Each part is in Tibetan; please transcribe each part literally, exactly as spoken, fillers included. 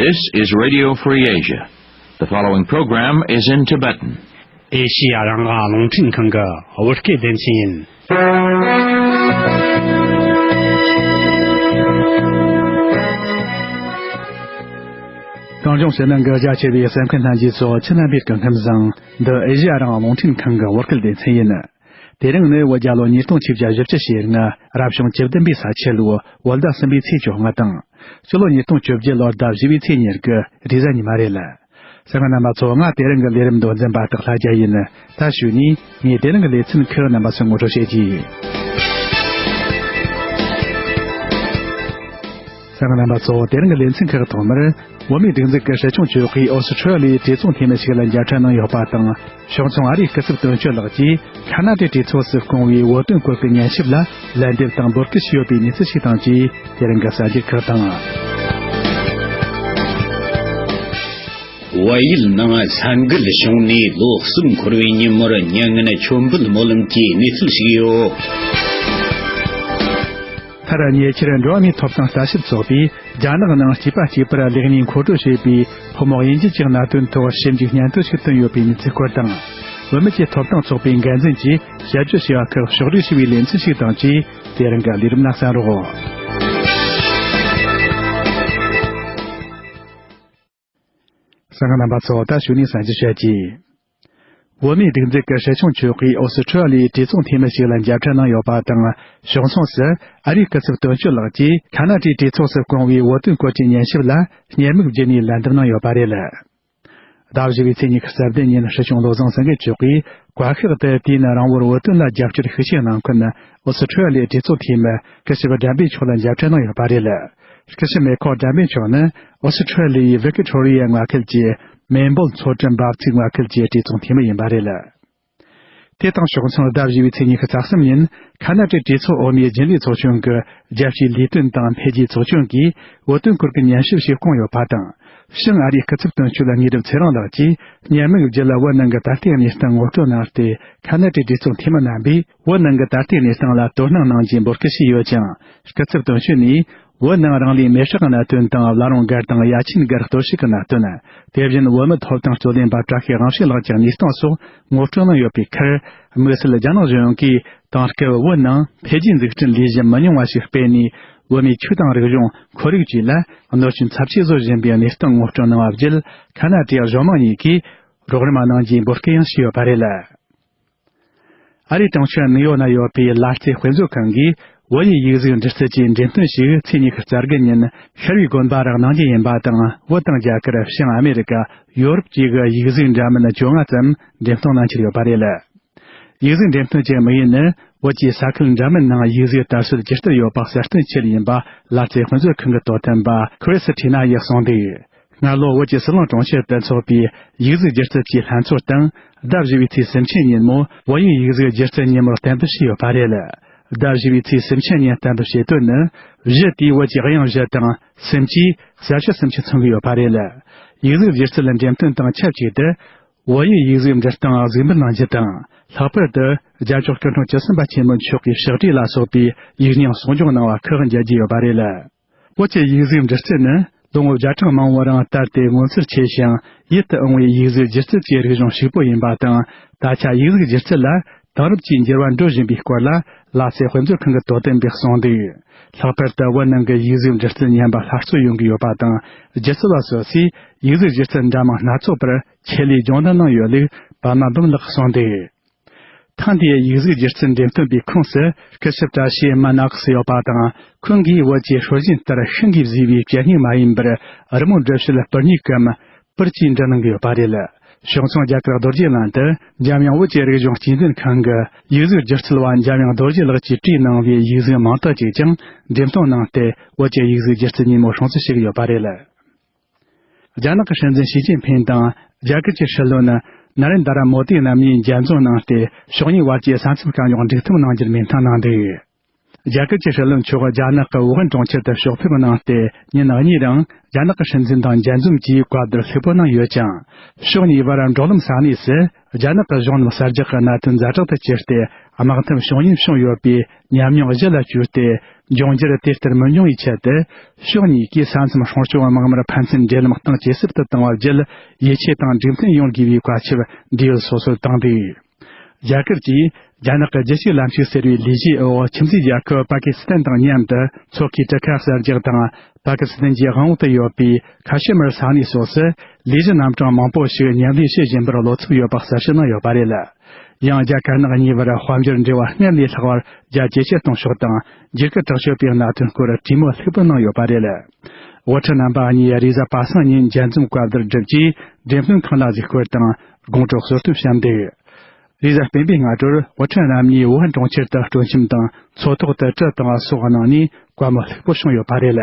This is Radio Free Asia. The following program is in Tibetan. ཨེ་ཤི་ཡ་རང་དབང་རླུང་འཕྲིན་ཁང་གི་བོད་སྐད་སྡེ་ཚན་ཡིན། གངས་ལྗོངས་ཕྱི་ནང་གི་རྒྱ་ཆེ་བའི་གསན་མཁན་ལྷན་རྒྱས་ཚོ་ཁྱེད་རྣམ་པའི་སྐུ་ཁམས་བཟང་། འདི་ཨེ་ཤི་ཡ་རང་དབང་རླུང་འཕྲིན་ཁང་གི་བོད་སྐད་སྡེ་ཚན་ཡིན། དེ་རིང་ནི་བོད་རྒྱལ་ལོ་ཉིས་སྟོང་ཆིག་བརྒྱ་བཞི་བཅུ་ཞེ་ལྔ། རབ་བྱུང་བཅུ་བདུན་པའི་ས་ཁྱི་ལོའི་བོད་ཟླ་གསུམ་པའི་ཚེས་བཅོ་ལྔ་དང་། སྤྱི་ལོ་ཉིས་སྟོང་བཅོ་བརྒྱད་ལོར་ཟླ་བཞི་པའི་ཚེས་ཉེར་དགུ་རེས་གཟའ་ཉི་མ་རེད། གསན་མཁན་རྣམ་པ་ཚོ། ང་དེ་རིང་གི་ལས་རིམ་མདོ་འཛིན་པ་སྟག་ལྷ་རྒྱལ་ཡིན། ད་གཞུག་ནས་ངས་དེ་རིང་གི་ལེ་ཚན་ཁག་རྣམ་པ་ཚོར་ངོ་སྤྲོད་བྱེད་ཀྱི་ཡིན། གསན་མཁན་རྣམ་པ་ཚོ། དེ་རིང་གི་ལེ་ཚན་ཁག་ཐོག་མར། བོད་མིའི་སྒྲིག་འཛུགས་ཀྱི་སྲིད་སྐྱོང་མཆོག་གིས་ཨོ་སི་ཁྲུ་ལི་ཡའི་གྲོས་ཚོགས་འཐུས་མི་ཞིག་ལ་མཇལ་འཕྲད་གནང་ཡོད་པ་དང་། གཞུང་ཚང་ཨ་རིའི་སྐུ་ཚབ་དོན་གཅོད་ལགས་ཀྱིས་ཁ་ན་ཏའི་གྲོས་ཚོགས་སུ་བསྐུངས་པའི་བོད་དོན་སྐོར་གྱི་ཉན་ཞིབ་ལ་ལན་འདེབས་དང་འབོད་སྐུལ་ཞུས་ཡོད་པའི་གནས་ཚུལ་ཞིག་དང་བཅས། དེ་རིང་གི་གསར་འགྱུར་ཁག་དང་། བལ་ཡུལ་ནང་ས་འགུལ་བྱུང་ནས་ལོ་གསུམ་འཁོར་བའི་ཉིན་མོར་མྱ་ངན་མཆོད་འབུལ་སྨོན་ལམ་གྱི་གནས་ཚུལ་ཞིག་ཡོད། མཐར། ཉེ་ཆར་འགྲོ་བ་མིའི་ཐོབ་ཐང་ལྟ་ཞིབ་ཚོགས་པས་རྒྱ་ནག་ནང་སྐྱེས་པ་གཅིག་པུར་ལེགས་ཉེས་མཁོ་སྤྲོད་བྱས་པའི་ཕོ་མོ་དབྱེ་འབྱེད་ཀྱི་གནད་དོན་ཐོག་ཞིབ་འཇུག་སྙན་ཐོ་ཞིག་བཏོན་ཡོད་པའི་གནས་ཚུལ་སྐོར་དང་། བོད་མི་ཀྱི་ཐོབ་ཐང་ཚོགས་པའི་འགན་འཛིན་གྱིས་དཔྱད་བརྗོད་བྱས་པ་ཁག་ཕྱོགས་སྒྲིག་བྱས་པའི་ལེ་ཚན་ཞིག་དང་བཅས། དེ་རིང་གི་ལས་རིམ་ནང་གསན་རོགས། གསན་མཁན་རྣམ་པ་ཚོ། ད་གཞུག་ནས་གསན་རྒྱུ་བྱ་རྒྱུ། བོད་མིའི་སྒྲིག་འཛུགས་ཀྱི་སྲིད་སྐྱོང་མཆོག་གིས་ཨོ་སི་ཁྲུ་ལི་ཡའི་གྲོས་ཚོགས་འཐུས་མི་ཞིག་ལ་མཇལ་འཕྲད་གནང་ཡོད་པ་དང་། གཞུང་ཚོགས་སུ་ཨ་རིའི་སྐུ་ཚབ་དོན་གཅོད་ལགས་ཀྱིས་ཁ་ན་ཏའི་གྲོས་ཚོགས་སུ་བསྐུངས་པའི་བོད་དོན་སྐོར་གྱི་ཉན་ཞིབ་ལ་བརྙན་མིག་བརྒྱུད་ནས་ལན་འདེབས་གནང་ཡོད་པ་རེད། ཟླ་བཞི་པའི་ཚེས་ཉི་ཤུ་རྩ་བདུན་ཉིན་སྲིད་སྐྱོང་བློ་བཟང་སེང་གེ་མཆོག་གིས་བཀའ་ཤག་ཏུ་དུས་ཡུན་རིང་བོར་བོད་དོན་ལ་རྒྱབ་སྐྱོར་ཤུགས་ཆེ་གནང་མཁན་ཨོ་སི་ཁྲུ་ལི་ཡའི་གྲོས་ཚོགས་འཐུས་མི་སྐུ་ཞབས་ཌན་པེ་མཆོག་ལ་མཇལ་འཕྲད་གནང་ཡོད་པ་རེད། སྐུ་ཞབས་མེ་ཁོ་ཌན་པེ་མཆོག་ནི་ཨོ་སི་ཁྲུ་ལི་ཡའི་ཝི་ཀི་ཊོ་རི་ཡ་མངའ་ཁུལ་གྱི་མེལ་བོན་མཚོ་གྲུ་འབབ་ཚིགས་མངའ་ཁུལ་གྱི་གྲོས་ཚོགས་འཐུས་མི་ཡིན་པ་རེད། དེ་དང་ཕྱོགས་མཚུངས། ཟླ་བཞི་པའི་ཚེས་ཉི་ཤུ་རྩ་གསུམ་ཉིན་ཁ་ན་ཏའི་གྲོས་ཚོགས་འོག་མའི་རྒྱུན་ལས་ཚོགས་ཆུང་གི་རྒྱལ་སྤྱིའི་ལས་དོན་དང་འཕེལ་རྒྱས་ཚོགས་ཆུང་གིས་བོད་དོན་སྐོར་གྱི་ཉན་ཞིབ་ཞིག་བསྐོངས་ཡོད་པ་དང་། བྱང་ཨ་རིའི་སྐུ་ཚབ་དོན་གཅོད་དངོས་གྲུབ་ཚེ་རིང་ལགས་ཀྱིས་བརྙན་མིག་བརྒྱུད་ལ་བོད་ནང་གི་ད་ལྟའི་གནས་སྟངས་ངོ་སྤྲོད་གནང་སྟེ། ཁ་ན་ཏའི་གྲོས་ཚོགས་འཐུས་མི་རྣམ་པས་བོད་ནང་གི་ད་ལྟའི་གནས་སྟངས་ལ་དོ་སྣང་གནང་རྒྱུའི་འབོད་སྐུལ་བྱས་ཡོད་ཅིང་། སྐུ་ཚབ་དོན་གཅོད་ནས། བོད་ནང་རང་ལུས་མེར་སྲེག་གནད་དོན་དང་། བླ་རུང་སྒར་དང་ཡ་ཆེན་སྒར་གཏོར་བཤིག་གི་གནད་དོན། དེ་བཞིན་བོད་མི་ཐོབ་ཐང་རྩོད་ལེན་པ་བཀྲ་ཤིས་དབང་ཕྱུག་ལགས་ཀྱི་གནས་སྟངས་སོགས་ངོ་སྤྲོད་གནང་ཡོད་པའི་ཁར། དམིགས་བསལ་རྒྱ་ནག་གཞུང་གིས་དེང་སྐབས་བོད་ནང་འཕེལ་རྒྱས་འཛུགས་སྐྲུན་ལས་གཞི་མི་ཉུང་བ་ཞིག་སྤེལ་ནས། བོད་མིའི་ཆོས་དང་རིག་གཞུང་། ཁོར་ཡུག་བཅས་ལ་གནོད་སྐྱོན་ཚབས་ཆེ་བཟོ་བཞིན་པའི་གནས་སྟངས་ངོ་སྤྲོད་གནང་བ་བརྒྱུད། ཁ་ན་ཏའི་གཞུང་མང་གཉིས་ཀས་རོགས་རམ་གནང་རྒྱུའི་འབོད་སྐུལ་ཡང་ཞུས་ཡོད་པ་རེད། ཨ་རིའི་གྲོང་ཁྱེར་ནིའུ་ཡོག་ན་ཡོད་པའི་ལ་རྩེ་དཔེ་མཛོད་ཁང་གིས་བོད་ཡིག་ཡིག་གཟུགས་འབྲི་རྩལ་གྱི་འགྲེམས་སྟོན་ཞིག་ཚེས་ཉི་ཤུ་རྩ་དགུ་ཉིན་ཤར་བའི་དགོན་པ་རང་གནང་རྒྱུ་ཡིན་པ་དང་། བོད་དང་རྒྱ་གར། བྱང་ཨ་མེ་རི་ཀ། ཡོ་རོབ་བཅས་ཀྱི་ཡིག་གཟུགས་འདྲ་མིན་བཅོ་ལྔ་ཙམ་འགྲེམས་སྟོན་གནང་འཆར་ཡོད་པ་རེད། ཡིག་གཟུགས་འགྲེམས་སྟོན་གྱི་དམིགས་ཡུལ་ནི། བོད་ཀྱི་ས་ཁུལ་འདྲ་མིན་ནང་ཡིག་གཟུགས་དར་སྲོལ་ཇི་ལྟར་ཡོད་པ་གསལ་སྟོན་ཆེད་ཡིན་པ། ལ་རྩེ་དཔེ་མཛོད་ཁང་གི་དོ་དམ་པ་ཁི་རི་སི་ཁྲི་ན་ཡིས་གསུངས་འདུག་སྔ་ལོ་བོད་ཀྱི་ཟི་ལིང་གྲོང་ཁྱེར་དུ་འཚོགས་པའི་ཡིག་གཟུགས་སྒྱུ་རྩལ་གྱི་ལྷན་ཚོགས་དང་། ཟླ་བཞི་བའི་ཚེས་སུམ་ཅུ་ཉིན་མོ་བོད་ཡིག་ཡིག་གཟུགས་སྒྱུ་རྩལ་ཉིན་མོར་གཏན་འབེབས་བྱས་ཡོད་པ་རེད། ཟླ་བཞི་བའི་ཚེས་སུམ་ཅུ་ཉིན་གཏན་འབེབས་བྱེད་དོན་ནི། བཞི་དེའི་བོད་ཀྱི་དབྱིངས་བཞི་དང་། སུམ་ཅུ། གསལ་བྱེད་སུམ་ཅུ་མཚོན་གྱི་ཡོད་པ་རེད། ཡིག་གཟུགས་སྒྱུ་རྩལ་འགྲེམས་སྟོན་དང་ཆབས་ཅིག་ཏུ། བོད་ཡིག་ཡིག་གཟུགས་འབྲི་སྟངས་གཟིགས་འབུལ་གནང་རྒྱུ་དང་། ལྷག་པར་དུ་རྒྱལ་མཆོག་སྐུ་ཕྲེང་བཅུ་གསུམ་པ་ཆེན་མོ་མཆོག་གི་ཕྱག་བྲིས་ལ་སོགས་པའི་ཡིག་རྙིང་གསོག་འཇོག་གནང་བ་ཁག་མཇལ་རྒྱུ་ཡོད་པ་རེད། བོད་ཀྱི་ཡིག་གཟུགས་འབྲི་རྩལ་ནི་ལོ་ངོ་བརྒྱ་ཕྲག་མང་བོའི་རིང་དར་ཏེ་མངོན་གསལ་ཆེ་ཞིང་ཡིད་དུ་འོང་བའི་ཡིག་གཟུགས་སྒྱུ་རྩལ་གྱི་རིག་གཞུང་ཕྱུག་པོ་ཡིན་པ་དང་། ད་ཆ་ཡིག་གཟུགས་སྒྱུ་རྩལ་ལ་དེང་རབས་ཀྱི་འགྱུར་བ་འགྲོ་བཞིན་པའི་སྐོར་ལ་ལ་རྩེ་དཔེ་མཛོད་ཁང་གི་དོ་དམ་པས་གསུངས་འདུག་ལྷག་པར་དུ་བོད་ནང་གི་ཡིག་གཟུགས་འབྲི་རྩལ་ཉམས་པ་སླར་གསོ་ཡོང་གི་ཡོད་པ་དང་། སྒྱུ་རྩལ་བ་སོ་སོས་ཡིག་གཟུགས་སྒྱུ་རྩལ་འདྲ་མིན་སྣ་ཚོགས་པར་ཆེད་ལས་སྦྱོང་བརྡར་གནང་ཡོད་ལུགས་པདྨ་འབུམ་ལགས་གསུངས་འདུག་ཐེངས་འདིའི་ཡིག་གཟུགས་སྒྱུ་རྩལ་འགྲེམས་སྟོན་པའི་ཁོངས་སུ་སྐུ་ཞབས་བཀྲ་ཤིས་མ་ན་ཁིས་ཡོད་པ་དང་། ཁོང་གིས་བོད་ཀྱི་སྲོལ་རྒྱུན་ལྟར་ཤིང་གིས་བཟོས་པའི་གྱེན་སྙིགས་མ་ཡིན་པར་རི་མོ་འབྲི་བྱེད་པུར་སྙིགས་གམ་པུར་གྱིས་འབྲི་གནང་གི་ཡོད་པ་རེད། ཕྱོགས་མཚུངས་རྒྱ་གར་རྡོ་རྗེ་གླིང་དུ་འཇམ་དབྱངས་བོད་ཀྱི་རིག་གཞུང་གཅེས་འཛིན་ཁང་གི་ཡིག་གཟུགས་སྒྱུ་རྩལ་བ་འཇམ་དབྱངས་རྡོ་རྗེ་ལགས་ཀྱིས་བྲིས་གནང་བའི་ཡིག་གཟུགས་མང་དག་ཅིག་ཀྱང་འགྲེམས་སྟོན་གནང་སྟེ། བོད་ཀྱི་ཡིག་གཟུགས་སྒྱུ་རྩལ་ཉིན་མོ་སྲུང་བརྩི་ཞུ་གི་ཡོད་པ་རེད། རྒྱ་ནག་གི་སྲིད་འཛིན་ཞི་ཅིན་ཕིང་དང་རྒྱ་གར་གྱི་སྲིད་བློན་ན་རེན་དར་མོ་དི་རྣམ་གཉིས་མཇལ་འཛོམས་གནང་སྟེ། ཕྱོགས་གཉིས་བར་གྱི་ས་མཚམས་དཀའ་རྙོག་འགྲིག་ཐབས་གནང་རྒྱུར་མོས་མཐུན་གནང་འདུག་རྒྱ་གར་གྱི་སྲིད་བློན་མཆོག་རྒྱ་ནག་གི་ཝུ་ཧན་གྲོང་ཁྱེར་དུ་ཕྱོགས་ཕེབས་གནང་སྟེ། ཉིན་གཉིས་རིང་རྒྱ་ནག་གི་སྲིད་འཛིན་དང་མཇལ་འཛོམས་ཀྱིས་བཀའ་བསྡུར་ལྷུག་པོ་གནང་ཡོད་ཅིང་། ཕྱོགས་གཉིས་བར་འབྲོག་ལམ་ས་གནས་སུ་རྒྱ་ནག་གི་གཞུང་ལམ་གསར་རྒྱག་གི་གནད་དོན་ཛ་དྲག་ཏུ་གྱུར་ཏེ། དམག་འཐབ་བྱུང་ཉེན་བྱུང་ཡོད་པའི་ཉམས་མྱོང་གཞི་ལ་བཅོལ་ཏེ། འབྱུང་འགྱུར་དེ་ལྟར་མི་འབྱུང་བའི་ཆེད་དུ། ཕྱོགས་གཉིས་ཀས་ས་མཚམས་སྲུང་སྐྱོབ་དམག་མིར་ཕན་ཚུན་འབྲེལ་ལམ་གཏིང་ཇེ་ཟབ་ཏུ་བཏང་བ་བརྒྱུད། ཡིད་ཆེས་དང་སྒྲིག་འཛུགས་ཡོང་དགོས་པའི་བཀའ་ཁྱབ་འབྲེལ་ཡོད་སོ་སོར་བཏང་འདུག་རྒྱ་གར་གྱིས་རྒྱ་ནག་གི་རྒྱལ་སྤྱིའི་ལམ་ཕྱུག་ཟེར་བའི་ལས་གཞིའི་འོག་ཁྱིམ་མཚེས་རྒྱལ་ཁབ་པ་ཀི་སི་ཐན་དང་མཉམ་དུ་མཚོ་ཁའི་གྲུ་ཁ་གསར་རྒྱག་དང་། པ་ཀི་སི་ཐན་གྱི་དབང་འོག་ཏུ་ཡོད་པའི་ཁ་ཤི་མིར་ས་གནས་སོགས་སུ་ལས་གཞི་རྣམ་གྲངས་མང་པོ་ཞིག་མཉམ་ལས་བྱེད་བཞིན་པར་བློ་འཚབ་ཡོད་པ་གསལ་བཤད་གནང་ཡོད་པ་རེད། ཡང་རྒྱ་དཀར་ནག་གཉིས་བར་དཔལ་འབྱོར་འབྲེལ་བ་སྔར་ལས་ལྷག་པར་རྒྱ་ཇེ་ཆེར་གཏོང་ཕྱོགས་དང་། རྒྱུ་སྐར་དྲག་སྤྱོད་པའི་གནད་དོན་སྐོར་གྲོས་མོལ་ལྷུག་པོ་གནང་ཡོད་པ་རེད། དབུ་ཁྲིད་རྣམ་པ་གཉིས་རེས་གཟའ་པ་སངས་ཉིན་མཇལ་འཛོམས་བཀའ་བསྡུར་བསྒྲུབས་རྗེས་འགྲེམས་སྟོན་ཁང་ལ་གཟིགས་སྐོར་དང་དགོང་དྲོ་གསོལ་སྟོན་བཤམས་འདུག་རེས་གཟའ་སྤེན་པའི་སྔ་དྲོར་དབུ་ཁྲིད་རྣམ་གཉིས་ཝུ་ཧན་གྲོང་ཁྱེར་དུ་སྤྲོ་འཆམ་དང་མཚོ་ཐོག་ཏུ་གྲུ་བཏང་བ་སོགས་གནང་ནས་བཀའ་མོལ་ལྷུག་པོ་བྱུང་ཡོད་པ་རེད།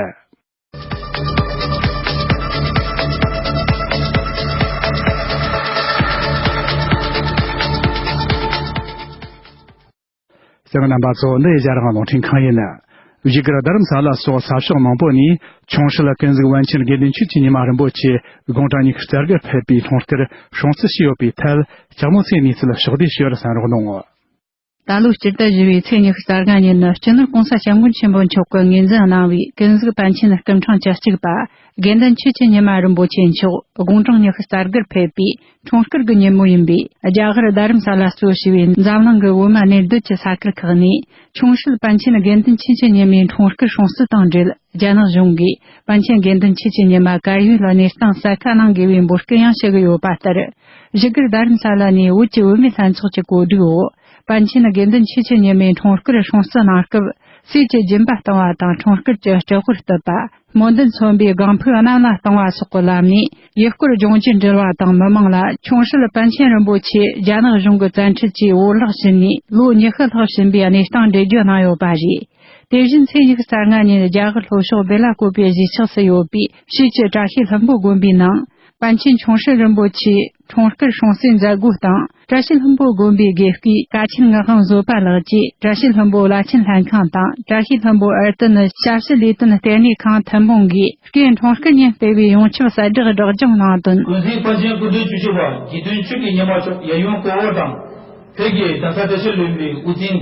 གསན་མཁན་རྣམ་པ་ཚོ། འདི་ཨེ་ཤ་ཡ་རང་དབང་རླུང་འཕྲིན་ཁང་ཡིན། བཞུགས་སྒར་རྡ་རམ་ས་ལ་སོགས་ས་ཕྱོགས་མང་པོ་ནས་ཆུང་སྲིད་ཀུན་གཟིགས་པཎ་ཆེན་དགེ་འདུན་ཆོས་ཀྱི་ཉི་མ་རིན་པོ་ཆེ་དགུང་གྲངས་ཉི་ཤུ་རྩ་དགུར་ཕེབས་པའི་འཁྲུངས་སྐར་སྲུང་བརྩི་བྱས་ཡོད་པའི་ཐད། ལྕགས་མོ་ཚེ་གནས་ཚུལ་ཕྱོགས་བསྡུས་ཞུ་བར་གསན་རོགས་གནང་། ད་ལོའི་སྤྱི་ཟླ་བཞི་པའི་ཚེས་ཉི་ཤུ་རྩ་ལྔ་ཉིན་ནི་སྤྱི་ནོར་༸གོང་ས་༸སྐྱབས་མགོན་ཆེན་པོ་མཆོག་གིས་ངོས་འཛིན་གནང་བའི་ཀུན་གཟིགས་པཎ་ཆེན་སྐུ་ཕྲེང་བཅུ་གཅིག་པ་དགེ་འདུན་ཆོས་ཀྱི་ཉི་མ་རིན་པོ་ཆེ་མཆོག་དགུང་གྲངས་ཉི་ཤུ་རྩ་དགུར་ཕེབས་པའི་འཁྲུངས་སྐར་གྱི་ཉིན་མོ་ཡིན་པས། རྒྱ་གར་རྡ་རམ་ས་ལ་གཙོ་བྱས་པའི་འཛམ་གླིང་གི་བོད་མི་གནས་སྡོད་ཀྱི་ས་ཁུལ་ཁག་ནས་ཆུང་སྲིད་པཎ་ཆེན་དགེ་འདུན་ཆོས་ཀྱི་ཉི་མའི་འཁྲུངས་སྐར་སྲུང་བརྩི་དང་འབྲེལ། རྒྱ་ནག་གཞུང་གིས་པཎ་ཆེན་དགེ་འདུན་ཆོས་ཀྱི་ཉི་མ་གར་ཡོད་གནས་སྟངས་གསལ་ཁ་གནང་དགོས་པའི་འབོད་སྐུལ་ཡང་ཞུ་གི་ཡོད་པ་ལྟར། བཞུགས་སྒར་རྡ་རམ་ས་ལ་ནས་བོད་ཀྱི་བུད་མེད་ལྷན་ཚོགས་ཀྱི་གོ་སྒྲིག་འོག་པཎ་ཆེན་དགེ་འདུན་ཆོས་ཀྱི་ཉི་མའི་འཁྲུངས་སྐར་སྲུང་བརྩི་གནང་སྐབས། ཟས་ཀྱི་སྦྱིན་པ་གཏོང་བ་དང་། འཁྲུངས་སྐར་གྱི་སྤྲུལ་སྐོར་བཏབ་པ། སྨོན་འདུན་མཚོན་པའི་སྒང་ཕུག་གནམ་ལ་གཏོང་བ་སོགས་ཀྱི་ལམ་ནས་ཡུལ་སྐོར་ལྗོངས་རྒྱུ་འབྲེལ་བ་དང་མི་མང་ལ་ཆུང་སྲིད་པཎ་ཆེན་རིན་པོ་ཆེ་རྒྱ་ནག་གཞུང་གི་བཙན་ཁྲིད་ཀྱིས་བོར་བརླག་ཕྱིན་ནས་ལོ་ཉི་ཤུ་ལྷག་ཕྱིན་པའི་གནས་སྟངས་འགྲེལ་བརྗོད་གནང་ཡོད་པ་རེད། དེ་བཞིན་ཚེས་ཉི་ཤུ་རྩ་ལྔ་ཉིན་རྒྱ་གར་ལྷོ་ཕྱོགས་བེ་ལ་ཀོ་པའི་གཞིས་ཆགས་སུ་ཡོད་པའི་ཕྱིས་ཀྱི་བཀྲ་ཤིས་ལྷུན་པོ་དགོན་པའི་ནང་། པཎ་ཆེན་ཆུང་སྲིད་རིན་པོ་ཆེའི་འཁྲུངས་སྐར་སྲུང་བརྩིའི་མཛད་སྒོ་དང་། བཀྲ་ཤིས་ལྷུན་པོ་དགོན་པའི་དགེ་བསྐོས་ཀ་ཆེན་ངག་དབང་བཟོད་པ་ལགས་ཀྱིས། བཀྲ་ཤིས་ལྷུན་པོ་བླ་ཆེན་ལྷན་ཁང་དང་། བཀྲ་ཤིས་ལྷུན་པོ་ཨར་ཏི་ནི་ཞབས་ཞུ་ལས་དོན་ལྟེ་གནས་ཁང་ཐུན་མོང་གིས། སྐུའི་འཁྲུངས་སྐར་ཉིན་སྤེལ་བའི་ཡོངས་ཁྱབ་གསལ་བསྒྲགས་སྒྲོག་སྦྱང་གནང་དོན། ཀུན་གཟིགས་པཎ་ཆེན་སྐུ་ཕྲེང་བཅུ་བཞི་པ་དགེ་འདུན་ཆོས་ཀྱི་ཉི་མ་མཆོག་གཡས་གཡོན་སྐུ་འོད་དང་། བོད་ཀྱི་གདན་ས་བཀྲ་ཤིས་ལྷུན་པོའི་དབུ་འཛིན།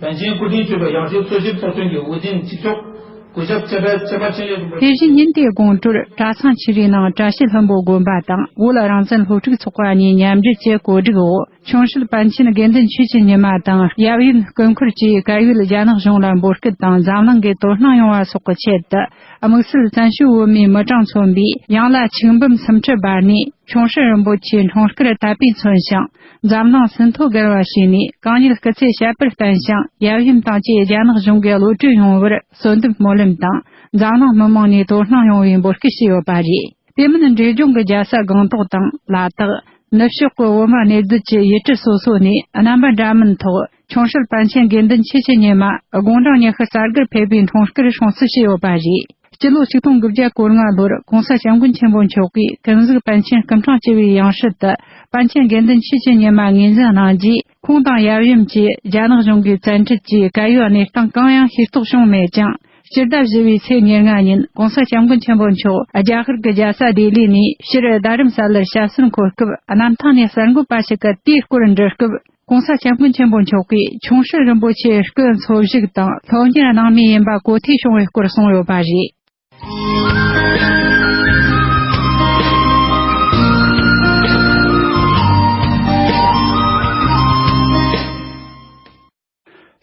པཎ་ཆེན་སྐུ་ཕྲེང་བཅུ་པ་ཡང་སྲིད་འཚོ་བྱེད་ཚོགས་ཆུང་གི་དབུ་འཛིན་གཅིག་ལྕོགས་སྐུ་ཞབས་ཆེ་བྲག་ཆེ་མ་འཕྲིན་ལས་རིན་པོ་ཆེ། དེ་བཞིན་ཉིན་དེའི་དགོང་དྲོར་གྲྭ་ཚང་ཆོས་རའི་ནང་བཀྲ་ཤིས་ལྷུན་པོ་དགོན་པ་དང་བོད་རང་བཙན་སློབ་ཕྲུག་ཚོགས་པ་གཉིས་མཉམ་འབྲེལ་གྱི་གོ་སྒྲིག་འོག་ཆུང་སྲིད་པཎ་ཆེན་དགེ་འདུན་ཆོས་ཀྱི་ཉི་མ་དང་ཡབ་ཡུམ་སྐུ་འཁོར་བཅས་གར་ཡོད་རྒྱ་ནག་གཞུང་ལ་འབོད་སྐུལ་དང་འཛམ་གླིང་གི་དོ་སྣང་ཡོང་བ་སོགས་ཀྱི་ཆེད་དུ། དམིགས་བསལ་བཙན་བྱོལ་བོད་མིའི་མི་གྲངས་མཚོན་པའི་ཡང་ལ་ཆིག་འབུམ་སུམ་ཁྲི་འབར་ནས། ཆུང་སྲིད་རིན་པོ་ཆེའི་འཁྲུངས་སྐར་དད་པས་མཚོན་ཞིང་། འཛམ་གླིང་ཟིན་ཐོ་བརྒལ་བ་བྱས་ནས། གང་ཉིད་སྐུ་ཚེ་ཞབས་པད་བརྟན་ཞིང་། ཡབ་ཡུམ་དང་བཅས་རྒྱ་ནག་གཞུང་གི་བློ་གྲོས་ཡོང་བར་གསོལ་འདེབས་སྨོན་ལམ་དང་། འཛམ་གླིང་མི་མང་ནས་དོ་སྣང་ཡོང་བའི་འབོད་སྐུལ་ཞུས་ཡོད་པ་རེད། དེ་མིན་འབྲས་ལྗོངས་ཀྱི་རྒྱལ་ས་སྒང་ཏོག་དང་ལ་དྭགས། ནུབ་ཕྱོགས་ཀྱི་བོད་མི་གནས་སྡོད་ཀྱི་ཡུལ་གྲུ་སོ་སོ་ནས་རྣམ་པ་འདྲ་མིན་ཐོག་ཆུང་སྲིད་པཎ་ཆེན་དགེ་འདུན་ཆོས་ཀྱི་ཉི་མ་དགུང་གྲངས་ཉི་ཤུ་རྩ་དགུར་ཕེབས་པའི་འཁྲུངས་སྐར་སྲུང་བརྩི་བྱས་ཡོད་པ་རེད། སྤྱི་ལོ་ཆིག་སྟོང་དགུ་བརྒྱ་གོ་ལྔ་ལོར་༸གོང་ས་༸སྐྱབས་མགོན་ཆེན་པོ་མཆོག་གིས་ཀུན་གཟིགས་པཎ་ཆེན་སྐུ་ཕྲེང་བཅུ་བའི་ཡང་སྲིད་དུ་པཎ་ཆེན་དགེ་འདུན་ཆོས་ཀྱི་ཉི་མ་ངོས་འཛིན་གནང་རྗེས། ཁོང་དང་ཡབ་ཡུམ་གྱིས་རྒྱ་ནག་གཞུང་གི་བཙན་ཁྲིད་ཀྱིས་གར་ཡོད་གནས་སྟངས་གང་ཡང་ཤེས་རྟོགས་བྱུང་མེད་ཅིང་། སྤྱི་ཟླ་བཞི་པའི་ཚེས་ཉེར་ལྔ་ཉིན་༸གོང་ས་༸སྐྱབས་མགོན་ཆེན་པོ་མཆོག་རྒྱ་གར་གྱི་རྒྱལ་ས་ལྡི་ལི་ནས་ཕྱིར་རྡ་རམ་ས་ལར་ཞབས་སོར་འཁོད་སྐབས། གནམ་ཐང་ནས་གསར་འགོད་པ་ཞིག་གིས་དེའི་སྐོར་འདྲི་སྐབས། ༸གོང་ས་༸སྐྱབས་མགོན་ཆེན་པོ་མཆོག་གིས་ཆུང་སྲིད་རིན་པོ་ཆེའི་སྐུ་འཚོ་བཞུགས་དང་སློབ་གཉེར་གནང་མུས་ཡིན་པ་གོ་ཐོས་བྱུང་བའི་སྐོར་གསུངས་ཡོད་པ་རེད།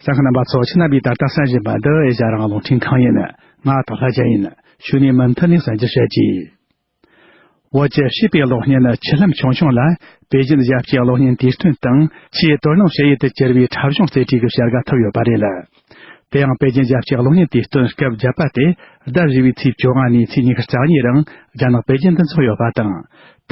གསན་མཁན་རྣམ་པ་ཚོ། ཁྱེད་རྣམ་པས་ད་ལྟ་གསན་བཞིན་པ་འདི་ཨེ་ཤ་ཡ་རང་དབང་རླུང་འཕྲིན་ཁང་ཡིན། ང་ཐོག་ལྷ་རྒྱལ་ཡིན། གཞུག་ནས་མུ་མཐུད་ནས་གསན་རྒྱུ་བྱེད་ཀྱི། བོད་ཀྱི་བྱིས་པའི་གློག་བརྙན་ཆུ་ལྷམ་ཆུང་ཆུང་ལ་པེ་ཅིན་རྒྱལ་སྤྱིའི་གློག་བརྙན་དུས་སྟོན་དང་ཆེས་དོ་སྣང་བྱེད་ཡུལ་དུ་གྱུར་བའི་འཁྲབ་གཞུང་རྩེ་གྲས་ཀྱི་བྱ་དགའ་ཐོབ་ཡོད་པ་རེད། དེ་ཡང་པེ་ཅིན་རྒྱལ་སྤྱིའི་གློག་བརྙན་དུས་སྟོན་སྐབས་བརྒྱད་པ་དེ་ཟླ་བཞི་པའི་ཚེས་བཅོ་ལྔ་ནས་ཚེས་ཉི་ཤུ་རྩ་གཉིས་རིང་རྒྱ་ནག་པེ་ཅིན་དུ་འཚོགས་ཡོད་པ་དང་།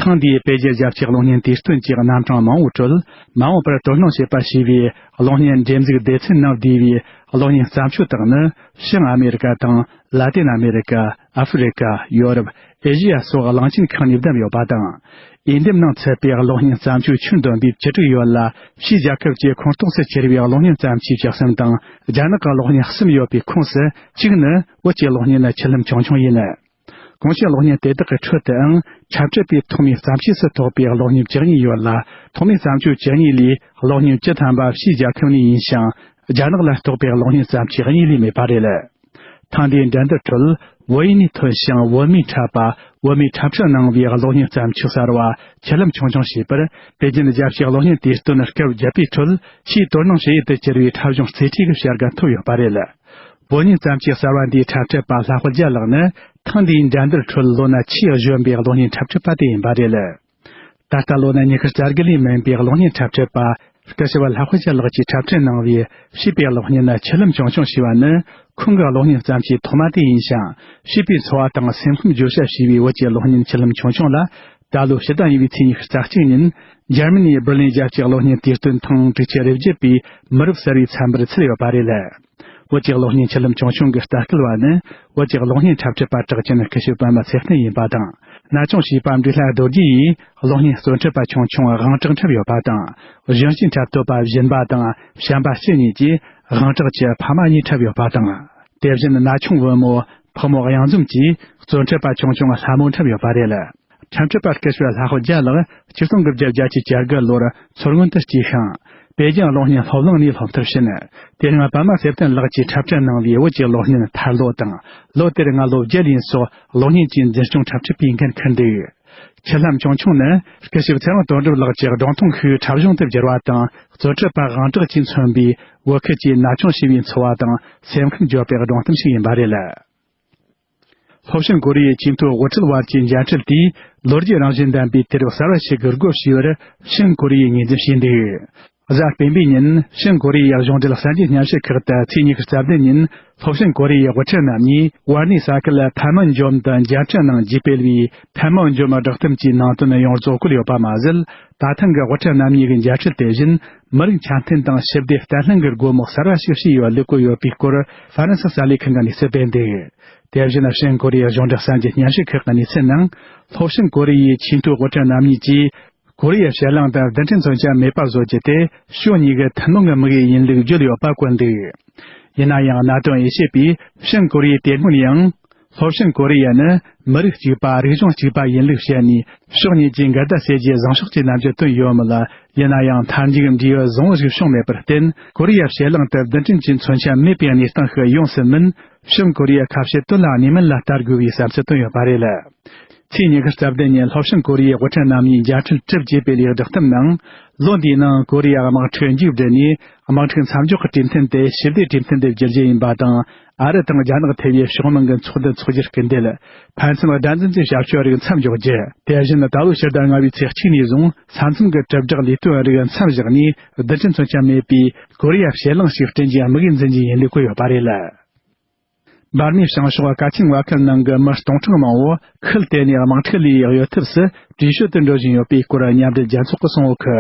ཐེངས་འདིའི་པེ་ཅིན་རྒྱལ་སྤྱིའི་གློག་བརྙན་དུས་སྟོན་གྱི་རྣམ་གྲངས་མང་བོའི་ཁྲོད། མ་འོངས་པར་དོ་སྣང་བྱེད་པ་ཞེས་པའི་གློག་བརྙན་འགྲེམས་གཟིགས་སྡེ་ཚན་ནང་བསྡུས་པའི་གློག་བརྙན་བརྩམས་ཆོས་དག་ནི། བྱང་ཨ་མེ་རི་ཀ་དང་། ལ་ཏིན་ཨ་མེ་རི་ཀ། ཨ་ཧྥེ་རི་ཀ། ཡོ་རོབ། ཨེ་ཤི་ཡ་སོགས་གླིང་ཆེན་ཁག་ནས་བདམས་ཡོད་པ་དང་། འོས་འདེམས་ནང་ཚུད་པའི་གློག་བརྙན་བརྩམས་ཆོས་ཁྱོན་བསྡོམས་པས་བཅུ་དྲུག་ཡོད་ལ། ཕྱིའི་རྒྱལ་ཁབ་ཀྱི་ཁོངས་གཏོགས་སུ་གྱུར་པའི་གློག་བརྙན་བརྩམས་ཆོས་བཅུ་གསུམ་དང་། རྒྱ་ནག་གི་གློག་བརྙན་གསུམ་ཡོད་པའི་ཁོངས་སུ། གཅིག་ནི་བོད་ཀྱི་གློག་བརྙན་ཆུ་ལྷམ་ཆུང་ཆུང་ཡིན། གོང་ཞུས་གློག་བརྙན་དེ་དག་གི་ཁྲོད་དུའང་། འཁྲབ་ཁྲིད་པའི་ཐོག་མའི་བརྩམས་ཆོས་སུ་གཏོགས་པའི་གློག་བརྙན་བཅུ་གཉིས་ཡོད་ལ། ཐོག་མའི་བརྩམས་ཆོས་བཅུ་གཉིས་ལས་གློག་བརྙན་བཅུ་ཐམ་པ་ཕྱིའི་རྒྱལ་ཁབ་ནས་ཡིན་ཞིང་། རྒྱ་ནག་ལ་གཏོགས་པའི་གློག་བརྙན་བརྩམས་ཆོས་གཉིས་ལས་མེད་པ་རེད། ཐེངས་འདིའི་འགྲན་བསྡུར་ཁྲོད་བོད་ཡིག་ནས་ཐོན་ཞིང་བོད་མིས་འཁྲབ་པ། བོད་མིས་འཁྲབ་ཁྲིད་གནང་བའི་གློག་བརྙན་བརྩམས་ཆོས་གསར་བ་ཆུ་ལྷམ་ཆུང་ཆུང་ཞེས་པར་པེ་ཅིན་རྒྱལ་སྤྱིའི་གློག་བརྙན་དུས་སྟོན་སྐབས་བརྒྱད་པའི་ཁྲོད་ཆེས་དོ་སྣང་བྱེད་ཡུལ་དུ་གྱུར་བའི་འཁྲབ་གཞུང་རྩེ་གྲས་ཀྱི་བྱ་དགའ་ཐོབ་ཡོད་པ་རེད། བོད་བརྙན་བརྩམས་ཆོས་གསར་བ་འདིའི་འཁྲབ་ཁྲིད་པ་ལྷ་དཔལ་རྒྱལ་ལགས་ནི་ཐེངས་འདིའི་འགྲན་བསྡུར་ཁྲོད་ལོ་ན་ཆེས་གཞོན་པའི་གློག་བརྙན་འཁྲབ་ཁྲིད་པ་དེ་ཡིན་པ་རེད། ད་ལྟ་ལོ་ན་ཉི་ཤུ་རྩ་དགུ་ལས་མིན་པའི་གློག་བརྙན་འཁྲབ་ཁྲིད་པ་སྐུ་ཞབས་ལྷ་དཔལ་རྒྱལ་ལགས་ཀྱིས་འཁྲབ་ཁྲིད་གནང་བའི་བྱིས་པའི་གློག་བརྙན་ཆུ་ལྷམ་ཆུང་ཆུང་ཞེས་པ་ནི། ཁོང་གི་གློག་བརྙན་བརྩམས་ཆོས་ཐོག་མ་དེ་ཡིན་ཞིང་། བྱིས་པའི་འཚོ་བ་དང་སེམས་ཁམས་བརྗོད་བྱ་ཞེས་པའི་བོད་ཀྱི་གློག་བརྙན་ཆུ་ལྷམ་ཆུང་ཆུང་ལ། ད་ལོའི་ཕྱི་ཟླ་གཉིས་པའི་ཚེས་ཉི་ཤུ་རྩ་གཅིག་ཉིན། འཇར་མ་ནིའི་སྦིར་ལིན་རྒྱལ་སྤྱིའི་གློག་བརྙན་དུས་སྟོན་ཐེངས་དྲུག་ཅུ་རེ་བརྒྱད་པའི་མི་རབས་གསར་བའི་ཚན་པར་ཚུད་ཡོད་པ་རེད། བོད་ཀྱི་གློག་བརྙན་ཆུ་ལྷམ་ཆུང་ཆུང་གི་ལྟ་སྐུལ་བ་ནི། བོད་ཀྱི་གློག་བརྙན་འཁྲབ་ཁྲིད་པ་གྲགས་ཅན་སྐུ་ཞབས་པད་མ་ཚེ་བརྟན་ཡིན་པ་དང་། ན་ཆུང་བྱིས་པ་འབྲི་ལྷ་རྡོ་རྗེ་ཡིས་གློག་བརྙན་གཙོ་འཁྲབ་པ་ཆུང་ཆུང་དབང་གྲགས་འཁྲབ་ཡོད་པ་དང་། གཞོན་སྐྱེས་འཁྲབ་སྟོན་པ་སྦྱིན་པ་དང་བྱམས་པ་སྐྱིད་གཉིས་ཀྱིས་དབང་གྲགས་ཀྱི་ཕ་མ་གཉིས་འཁྲབ་ཡོད་པ་དང་། དེ་བཞིན་ན་ཆུང་བུ་མོ་ཕག་མོ་གཡང་འཛོམས་ཀྱིས་གཙོ་འཁྲབ་པ་ཆུང་ཆུང་ལྷ་མོ་འཁྲབ་ཡོད་པ་རེད། འཁྲབ་ཁྲིད་པ་སྐུ་ཞབས་ལྷ་དཔལ་རྒྱལ་ལགས་ཆིག་སྟོང་དགུ་བརྒྱ་བརྒྱད་ཅུ་གྱ་དགུ་ལོར་མཚོ་སྔོན་དུ་སྐྱེས་ཤིང་། པེ་ཅིང་གློག་བརྙན་སློབ་གླིང་ནས་སློབ་མཐར་ཕྱིན། དེ་སྔ་པད་མ་ཚེ་བརྟན་ལགས་ཀྱིས་འཁྲབ་ཁྲིད་གནང་བའི་བོད་ཀྱི་གློག་བརྙན་ཐར་ལོ་དང་། ལོ་དེར་ང་ལོ་བརྒྱད་ཡིན་སོགས་གློག་བརྙན་གྱི་འཛིན་སྐྱོང་འཁྲབ་ཁྲིད་པའི་འགན་འཁུར་འདུག་ཆུ་ལྷམ་ཆུང་ཆུང་ནི་སྐུ་ཞབས་ཚེ་རིང་དོན་གྲུབ་ལགས་ཀྱི་སྒྲུང་ཐུང་ཤིག་འཁྲབ་གཞུང་དུ་བསྒྱུར་བ་དང་གཙོ་འཁྲབ་པ་དབང་གྲགས་ཀྱིས་མཚོན་པའི་བོད་ཁུལ་གྱི་ན་ཆུང་བྱིས་པའི་འཚོ་བ་དང་སེམས་ཁམས་བརྗོད་པའི་སྒྲུང་གཏམ་ཞིག་ཡིན་པ་རེད། ལྷོ་བྱང་ཀོ་རི་ཡའི་ཆེས་མཐོའི་དབུ་ཁྲིད་དབར་གྱི་མཇལ་འཕྲད་དེས་ལོ་རྒྱུས་རང་བཞིན་ལྡན་པའི་དུས་རབས་གསར་བ་ཞིག་གི་སྒོ་ཕྱེ་བར་བྱང་ཀོ་རི་ཡས་ངོས་འཛིན་བྱས་འདུག་གཟའ་སྤེན་པའི་ཉིན་བྱང་ཀོ་རི་ཡའི་གཞུང་འབྲེལ་གསར་འགྱུར་སྙན་ཞུ་ཁག་ཏུ་ཚེས་ཉི་ཤུ་རྩ་བདུན་ཉིན་ལྷོ་བྱང་ཀོ་རི་ཡའི་དབུ་ཁྲིད་རྣམ་གཉིས་ཝར་ནི་ས་ཁུལ་ཕན་མོན་ཇོམ་དུ་མཇལ་འཕྲད་གནང་རྗེས་སྤེལ་བའི་ཕན་མོན་ཇོམ་བསྒྲགས་གཏམ་གྱི་ནང་དོན་ཡོངས་རྫོགས་བཀོད་ཡོད་པ་མ་ཟད། ད་ཐེངས་ཀྱི་དབུ་ཁྲིད་རྣམ་གཉིས་ཀྱི་མཇལ་འཕྲད་དེ་བཞིན་མི་རིགས་འཆམ་མཐུན་དང་ཞི་བདེ་བརྟན་ལྷིང་གི་སྒོ་མོ་གསར་བ་ཞིག་ཕྱེས་ཡོད་ལུགས་བཀོད་ཡོད་པའི་སྐོར་ཧྥ་རན་སི་གསར་ལས་ཁང་གིས་གནས་ཚུལ་སྤེལ་འདུག་དེ་བཞིན་བྱང་ཀོ་རི་ཡའི་གཞུང་འབྲེལ་གསར་འགྱུར་སྙན་ཞུ་ཁག་གི་གནས་ཚུལ་ནང་། ལྷོ་བྱང་ཀོ་རི་ཡའི་ཆེས་མཐོའི་དབུ་ཁྲིད་རྣམ་གཉིས་ཀྱིས་ཀོ་རི་ཡ་ཕྱེད་གླིང་དུ་རྡུལ་ཕྲན་མཚོན་ཆ་མེད་པ་བཟོ་རྒྱུ་དེ་ཕྱོགས་གཉིས་ཀྱི་ཐུན་མོང་གི་དམིགས་ཡུལ་ཡིན་ལུགས་བརྗོད་ཡོད་པ་བཀོད་འདུག་ཡིན་ན་ཡང་གནད་དོན་དབྱེ་ཞིབ་པས་བྱང་ཀོ་རི་ཡའི་དེ་སྔོན་ཡང་། ལྷོ་བྱང་ཀོ་རི་ཡ་ནི་མི་རིགས་གཅིག་པ་རིག་གཞུང་གཅིག་པ་ཡིན་ལུགས་བཤད་ནས་ཕྱོགས་གཉིས་ཀྱིས་འགལ་ཟླ་སེལ་རྒྱུའི་བཟང་ཕྱོགས་ཀྱི་རྣམ་འགྱུར་བཏོན་ཡོད་མོད། ཡིན་ན་ཡང་མཐའ་མཇུག་འབྲས་བུ་བཟང་བོ་ཞིག་བྱུང་མེད་པར་བརྟེན་ཀོ་རི་ཡ་ཕྱེད་གླིང་དུ་རྡུལ་ཕྲན་གྱི་མཚོན་ཆ་མེད་པའི་གནས་སྟངས་ཤིག་ཡོང་སྲིད་མིན་བྱང་ཀོ་རི་ཡ་ཁ་བཤད་དོན་ལ་གནས་མིན་ལ་ལྟ་དགོས་པའི་བསམ་ཚུལ་བཏོན་ཡོད་པ་རེད། ཚེས་ཉི་ཤུ་རྩ་བདུན་ཉིན་ལྷོ་བྱང་ཀོ་རི་ཡའི་དབུ་ཁྲིད་རྣམ་གཉིས་མཇལ་འཕྲད་གྲུབ་རྗེས་སྤེལ་བའི་བསྒྲགས་གཏམ་ནང་། ལོ་འདིའི་ནང་ཀོ་རི་ཡ་དམག་འཁྲུག་མཇུག་བསྒྲིལ་ནས་དམག་འཁྲུག་མཚམས་འཇོག་གི་གྲོས་མཐུན་དེ་ཞི་བདེའི་གྲོས་མཐུན་དུ་བསྒྱུར་རྒྱུ་ཡིན་པ་དང་། ཨ་རི་དང་རྒྱ་ནག་ཐེ་བའི་ཕྱོགས་མང་གི་ཚོགས་འདུ་འཚོགས་རྒྱུར་སྐུལ་འདེད། ཕན་ཚུན་དགྲར་འཛིན་གྱི་བྱ་སྤྱོད་རིགས་མཚམས་འཇོག་རྒྱུ། དེ་བཞིན་ད་ལོའི་ཕྱི་ཟླ་ལྔ་པའི་ཚེས་གཅིག་ནས་བཟུང་ས་མཚམས་ཀྱི་དྲིལ་བསྒྲགས་ལས་དོན་རིགས་མཚམས་བཞག་ནས་རྡུལ་ཕྲན་མཚོན་ཆ་མེད་པའི་ཀོ་རི་ཡ་ཕྱེད་གླིང་ཞིག་བསྐྲུན་རྒྱུའི་དམིགས་ཡུལ་འཛིན་རྒྱུ་ཡིན་ལུགས་བཀོད་ཡོད་པ་རེད། འབར་མའི་བྱང་ཕྱོགས་ཀ་ཆེན་ཝ་ཁུལ་ནང་གི་མི་སྟོང་ཕྲག་མང་བོ་ཁུལ་དེ་ནས་དམག་འཁྲུག་ལས་གཡོལ་ཐབས་སུ་བྲོས་བྱོལ་དུ་འགྲོ་བཞིན་ཡོད་པའི་སྐོར་མཉམ་འབྲེལ་རྒྱལ་ཚོགས་ཀྱིས་གསུངས་ཡོད་གི།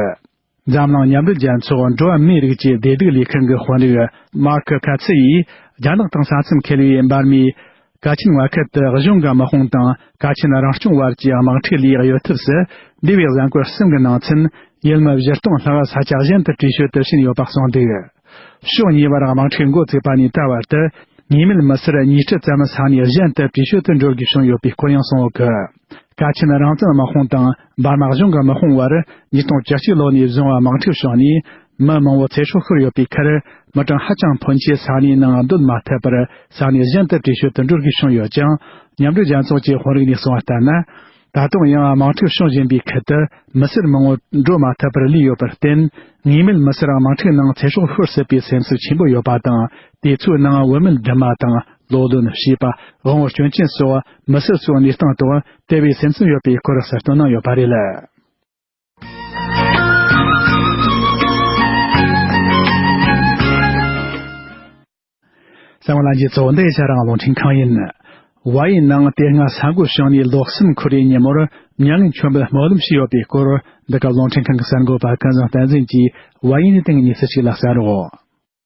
འཛམ་གླིང་མཉམ་འབྲེལ་རྒྱལ་ཚོགས་འགྲོ་བ་མིའི་རིགས་ཀྱི་བདེ་སྡུག་ལས་ཁུངས་ཀྱི་དཔོན་རིགས་མཱར་ཁུ་ཁ་ཚི་ཡིས་རྒྱ་ནག་དང་ས་མཚམས་ཁེལ་བའི་འབར་མའི་ཀ་ཆེན་ཝ་ཁུལ་དུ་གཞུང་གི་དམག་དཔུང་དང་ཀ་ཆེན་རང་སྐྱོང་བར་གྱི་དམག་འཁྲུག་ལས་གཡོལ་ཐབས་སུ་འདས་པའི་གཟའ་འཁོར་གསུམ་གྱི་ནང་ཚུན་ཡུལ་མི་བཞི་སྟོང་ལྷག་ས་ཆ་གཞན་དུ་བྲོས་བྱོལ་དུ་ཕྱིན་ཡོད་པ་གསུངས་འདུག་ཕྱོགས་གཉིས་བར་དམག་འཁྲུག་འགོ་བཙུགས་པ་ནས་ད་བར་དུ་ངེས་མེད་མི་སེར་ཉིས་ཁྲི་ཙམ་ས་གནས་གཞན་དུ་བྲོས་བྱོལ་དུ་འགྲོ་དགོས་བྱུང་ཡོད་པའི་སྐོར་ཡང་གསུངས་ཡོད་གི། ཀ་ཆེན་རང་བཙན་དམག་དཔུང་དང་འབར་མ་གཞུང་གི་དམག་དཔུང་བར་ཉིས་སྟོང་བཅུ་གཅིག་ལོ་ནས་བཟུང་དམག་འཁྲུག་བྱུང་ནས་མི་མང་བོ་ཚེ་སྲོག་ཤོར་ཡོད་པའི་ཁར། མི་གྲངས་ཧ་ཅང་ཕོན་ཆེ་ས་གནས་ནང་སྡོད་མ་ཐུབ་པར་ས་གནས་གཞན་དུ་བྲོས་བྱོལ་དུ་འགྲོ་དགོས་བྱུང་ཡོད་ཀྱང་། མཉམ་འབྲེལ་རྒྱལ་ཚོགས་ཀྱི་དཔོན་རིགས་ནས་གསུངས་པ་ལྟར་ན། ད་དུང་ཡང་དམག་འཁྲུག་བྱུང་བཞིན་པའི་ཁུལ་དུ་མི་སེར་མང་བོ་འགྲོ་མ་ཐུབ་པར་ལུས་ཡོད་པར་བརྟེན། ངེས་མེད་མི་སེར་དམག་འཁྲུག་ནང་ཚེ་སྲོག་ཤོར་སྲིད་པའི་སེམས་འཚབ་ཆེན་པོ་ཡོད་པ་དང་། དེ་ཚོའི་ནང་བུད་མེད་སྦྲུམ་མ་དང་ལོ་ལོན་བྱིས་པ། དབང་བོ་སྐྱོན་ཅན་སོགས་མི་སེར་ཚོའི་གནས་སྟངས་ཐོག་དེ་བས་སེམས་འཚབ་ཡོད་པའི་སྐོར་གསལ་སྟོན་གནང་ཡོད་པ་རེད། གསན་པ་ལྷན་རྒྱས་ཚོ། འདི་ཡི་ཆ་རང་རླུང་འཕྲིན་ཁང་ཡིན། བལ་ཡུལ་ནང་དེ་སྔ་ས་འགུལ་བྱུང་ནས་ལོ་གསུམ་འཁོར་བའི་ཉིན་མོར་མྱ་ངན་མཆོད་འབུལ་སྨོན་ལམ་ཞུས་ཡོད་པའི་སྐོར། འདི་ག་རླུང་འཕྲིན་ཁང་གི་གསར་འགོད་པ་ཀུན་བཟང་བསྟན་འཛིན་གྱིས་བལ་ཡུལ་ནས་བཏང་གནས་ཚུལ་ཞིག་ལ་གསན་རོགས།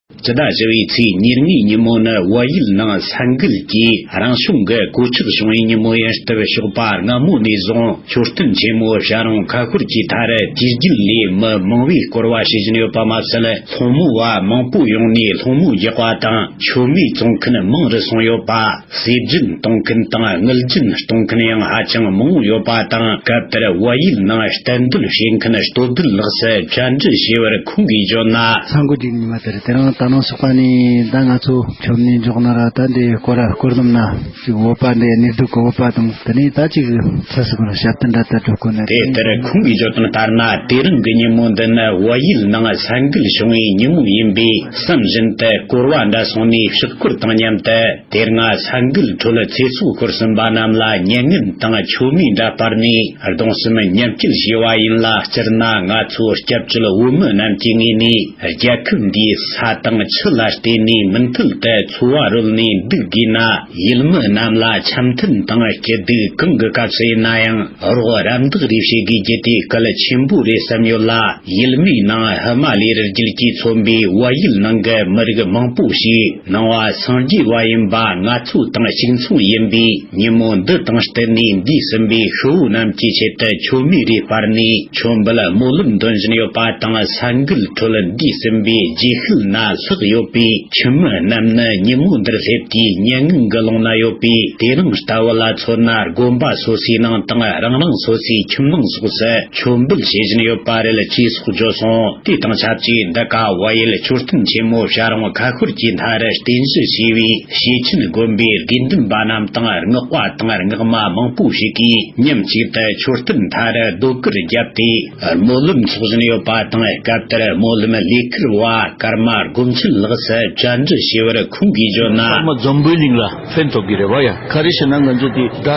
སྤྱི་ཟླ་བཞི་པའི་ཚེས་ཉེར་ལྔའི་ཉིན་མོ་ནི་བལ་ཡུལ་ནང་ས་འགུལ་གྱིས་རང་བྱུང་གི་གོད་ཆག་བྱུང་བའི་ཉིན་མོ་ཡིན་སྟབས། ཞོགས་པ་སྔ་མོ་ནས་བཟུང་མཆོད་རྟེན་ཆེན་མོ་བྱ་རུང་ཁ་ཤོར་གྱི་མཐར་དུས་རྒྱུན་ལས་མི་མང་བོས་སྐོར་བ་བྱེད་བཞིན་ཡོད་པ་མ་ཟད། སློང་མོ་བ་མང་པོ་ཡོང་ནས་སློང་མོ་རྒྱག་པ་དང་མཆོད་མེ་བཙོང་མཁན་མང་རུ་སོང་ཡོད་པ། ཟས་སྦྱིན་གཏོང་མཁན་དང་དངུལ་སྦྱིན་གཏོང་མཁན་ཡང་ཧ་ཅང་མང་བོ་ཡོད་པ་དང་། སྐབས་དེར་བལ་ཡུལ་ནང་གཏན་སྡོད་བྱེད་མཁན་སྟོད་སྡེ་ལགས་སུ་བཅར་འདྲི་བྱས་པར་ཁོང་གིས་བརྗོད་ན། ས་འགུལ་གྱི་ཉི་མ་དེར་དེ་རིང་ ད་ནང་ཞོགས་པ་ནས་ད་ང་ཚོ་ཆོ་མེད་འཇོག་ན་ར། ད་འདི་སྐོར་ར་སྐོར་ལམ་ན་ཅིག་བོད་པ་འདི་གནས་སྡོད་ཀྱི་བོད་པ་དང་དེ་ནས་ད་ཅིག་ཚ་སི་ཀོ་ཞབས་བརྟན་འདྲ་ད་སྒྲུབ་དགོས་ན། དེ་ལྟར་ཁོང་གིས་བརྗོད་དོན་ལྟར་ན། དེ་རིང་གི་ཉིན་མོ་འདི་ནི་བལ་ཡུལ་ནང་ས་འགུལ་བྱུང་བའི་ཉིན་མོ་ཡིན་པས། བསམ་བཞིན་དུ་སྐོར་བ་འདྲ་སོང་ནས་ཕྱག་སྐོར་དང་མཉམ་དུ། དེ་སྔ་ས་འགུལ་ཁྲོད་ཚེ་སྲོག་ཤོར་ཟིན་པ་རྣམས་ལ་མྱ་ངན་དང་ཆོ་མེད་འདྲ་སྤར་ནས་གདུང་སེམས་མཉམ་སྐྱེད་ཞུས་པ་ཡིན་ལ། སྤྱིར་ན་ང་ཚོ་སྐྱབས་བཅོལ་བོད་མི་རྣམས་ཀྱི་ངོས་ནས། རྒྱལ་ཁབ་འདིའི་ས་དང་ཆུ་ལ་བརྟེན་ནས་མུ་མཐུད་དུ་འཚོ་བ་རོལ་ནས་འདུག་དགོས་ན། ཡུལ་མི་རྣམས་ལ་འཆམ་མཐུན་དང་སྐྱིད་སྡུག་གང་གི་སྐབས་སུ་ཡིན་ན་ཡང་རོགས་རམ་འདེགས་རེ་བྱེད་དགོས་རྒྱུ་དེ་གལ་ཆེན་པོ་རེད་བསམ་ཡོད་ལ། ཡུལ་མིའི་ནང་ཧི་མ་ལའི་རི་རྒྱུད་ཀྱིས་མཚོན་པའི་བལ་ཡུལ་ནང་གི་མི་རིགས་མང་པོ་ཞིག་ནང་པ་སངས་རྒྱས་པ་ཡིན་པ། ང་ཚོ་དང་གཅིག་མཚུངས་ཡིན་པས། ཉིན་མོ་འདི་དང་བསྟུན་ནས་འདས་ཟིན་པའི་ཤི་བོ་རྣམས་ཀྱི་ཆེད་དུ་མཆོད་མེ་རེ་སྤར་ནས་མཆོད་འབུལ་སྨོན་ལམ་འདོན་བཞིན་ཡོད་པ་དང་། ས་འགུལ་ཁྲོད་འདས་ཟིན་པའི་རྗེས་ཤུལ་ན་ལྷག་ཡོད་པའི་ཁྱིམ་མི་རྣམས་ནི་ཉིན་མོ་འདིར་སླེབས་དུས་མྱ་ངན་གྱི་ཀློང་ན་ཡོད་པས། དེ་རིང་ལྟ་བུ་ལ་མཚོན་ན། དགོན་པ་སོ་སོའི་ནང་དང་རང་རང་སོ་སོའི་ཁྱིམ་ནང་སོགས་སུ་མཆོད་འབུལ་བྱེད་བཞིན་ཡོད་པ་རེད། ཅེས་སོགས་བརྗོད་སོང་། དེ་དང་ཆབས་ཅིག་འདི་ག་བལ་ཡུལ་མཆོད་རྟེན་ཆེན་མོ་བྱ་རུང་ཁ་ཤོར་གྱི་མཐའ་རུ་རྟེན་གཞི་བྱས་པའི་ཞེ་ཆེན་དགོན་པའི་དགེ་འདུན་པ་རྣམས་དང་། སྔགས་པ་དང་སྔགས་མ་མང་པོ་ཞིག་གིས་མཉམ་གཅིག་ཏུ་མཆོད་རྟེན་མཐའ་རུ་ཟློས་གར་བརྒྱབ་སྟེ་སྨོན་ལམ་འཚོགས་བཞིན་ཡོད་པ་དང་། སྐབས་དེར་སྨོན་ལམ་ལས་ཁུར་བ་ཀརྨ་སྒོམ་ཆེན་ལགས་སུ་བཅར་འདྲི་ཞུས་པར། ཁོང་གིས་བརྗོད་ན། ཀརྨ་འཛམ་བུའི་གླིང་ལ་ཕན་ཐོགས་ཀྱི་རེད་བ་ཡ། ག་རེ་ཞེ་ན། ང་ཚོ་དེ་ད་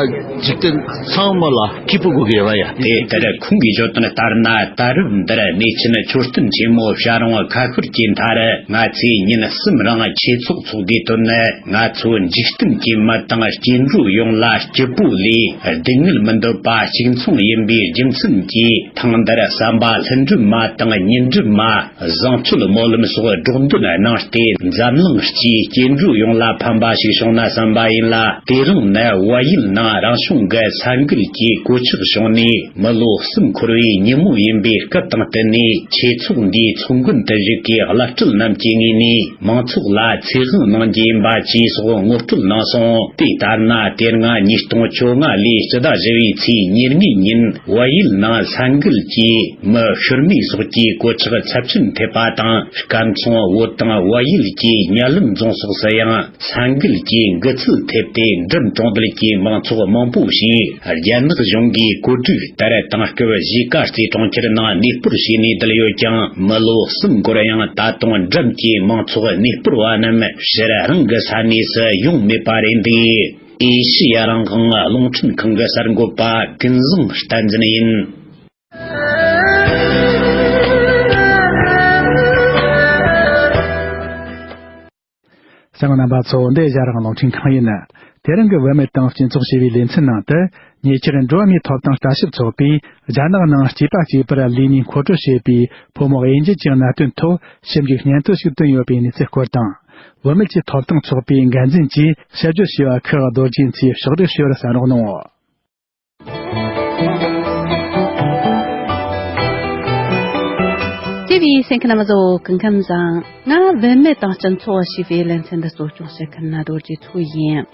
འཇིག་རྟེན་ཚང་མ་ལ་སྐྱིད་པོ་དགོས་ཀྱི་རེད་བ་ཡ། དེ་ལྟར་ཁོང་གིས་བརྗོད་དོན་ལྟར་ན། ད་རེས་འདིར་གནས་ཆེན་མཆོད་རྟེན་ཆེན་མོ་བྱ་རུང་ཁ་ཤོར་གྱི་མཐའ་རུ་ང་ཚོས་ཉིན་གསུམ་རིང་ཆོས་ཚོགས་འཚོགས་དགོས་དོན་ནི། ང་ཚོ་འཇིག་རྟེན་གྱི་མི་དང་སྐྱེ་འགྲོ་ཡོངས་ལ་སྐྱིད་པོ་ལས་སྡུག་བསྔལ་མི་འདོད་པ་གཅིག་མཚུངས་ཡིན་པའི་རྒྱུ་མཚན་གྱིས། ཐེངས་འདིར་བསམ་པ་ལྷུན་གྲུབ་མ་དང་ཉི་གྲུབ་མ། བཟང་སྤྱོད་སྨོན་ལམ་སོགས་སྒྲོག་འདོན་གནང་སྟེ། འཛམ་གླིང་སྤྱིའི་སྐྱེ་འགྲོ་ཡོངས་ལ་ཕན་པ་ཞིག་བྱུང་ན་བསམ་པ་ཡིན་ལ། དེ་རིང་ནི་བལ་ཡུལ་ནང་རང་བྱུང་གི་ས་འགུལ་གྱིས་གོད་ཆག་བྱུང་ནས་མི་ལོ་གསུམ་འཁོར་བའི་ཉིན་མོ་ཡིན་པའི་སྐབས་དང་བསྟུན་ནས། ཆོས་ཚོགས་འདིའི་ཚོགས་མགོན་དུ་བཞུགས་ཀྱི་བླ་སྤྲུལ་རྣམས་ཀྱི་ངོས་ནས་མང་ཚོགས་ལ་ཚེ་དབང་གནང་རྒྱུ་ཡིན་པ་བཅས་སོགས་ངོ་སྤྲོད་གནང་སོང་། དེ་ལྟར་ན། དེ་སྔ་ཉིས་སྟོང་བཅོ་ལྔ་ལོའི་སྤྱི་ཟླ་བཞི་པའི་ཚེས་ཉེར་གཉིས་ཉིན་བལ་ཡུལ་ནང་ས་འགུལ་གྱིས་མི་ཤི་རྨས་སོགས་ཀྱི་གོད་ཆག་ཚབས་ཆེན་ཐེབས་པ་དང་། སྐམ་ཚོང་བོད་དང་བལ་ཡུལ་གྱི་གཉའ་ལམ་རྫོང་སོགས་སུ་ཡང་ས་འགུལ་གྱི་འགུལ་ཚུལ་ཐེབས་ཏེ། འགྲམ་གྲོང་རྡལ་གྱི་མང་ཚོགས་མང་པོ་ཞིག་རྒྱ་ནག་གཞུང་གིས་བཀོད་སྒྲིག་ལྟར་དེང་སྐབས་གཞིས་ཀ་རྩེ་གྲོང་ཁྱེར་ནང་གནས་སྤོར་བྱས་ནས་བསྡད་ཡོད་ཀྱང་། མི་ལོ་གསུམ་འགོར་ཡང་ད་དུང་འགྲམ་གྱི་མང་ཚོགས་གནས་སྤོར་བ་རྣམས་ཕྱིར་རང་གི་ས་གནས་སུ་ཡོང་མེད་པ་རེད་འདུག་ཨེ་ཤི་ཡ་རང་དབང་རླུང་འཕྲིན་ཁང་གི་གསར་འགོད་པ་ཀུན་བཟང་བསྟན་འཛིན་ཡིན། གསན་མཁན་རྣམ་པ་ཚོ། འདི་ཨེ་ཤ་ཡ་རང་དབང་རླུང་འཕྲིན་ཁང་ཡིན། དེ་རིང་གི་བུད་མེད་དང་སྤྱི་ཚོགས་ཞེས་པའི་ལེ་ཚན་ནང་དུ། ཉེ་ཆར་འགྲོ་བ་མིའི་ཐོབ་ཐང་ལྟ་ཞིབ་ཚོགས་པས་རྒྱ་ནག་ནང་སྐྱེས་པ་གཅིག་པུར་ལས་གནས་མཁོ་སྤྲོད་བྱེད་པའི་ཕོ་མོ་དབྱེ་འབྱེད་ཀྱི་གནད་དོན་ཐོག་ཞིབ་འཇུག་སྙན་ཐོ་ཞིག་བཏོན་ཡོད་པའི་གནས་ཚུལ་སྐོར་དང་། བུད་མེད་ཀྱི་ཐོབ་ཐང་ཚོགས་པའི་འགན་འཛིན་གྱིས་ཞིབ་བརྗོད་བྱས་པ་ཁག་རྡོ་རྗེ་མཚོས་ཕྱོགས་བསྒྲིགས་ཞུས་པར་གསན་རོགས་གནང་། དེ་བས་གསན་མཁན་རྣམ་པ་ཚོ་སྐུ་ཁམས་བཟང་། ང་བུད་མེད་དང་སྤྱི་ཚོགས་ཞེས་པའི་ལེ་ཚན་འདི་གཙོ་སྐྱོང་བྱེད་མཁན་རྡོ་རྗེ་མཚོ་ཡིན།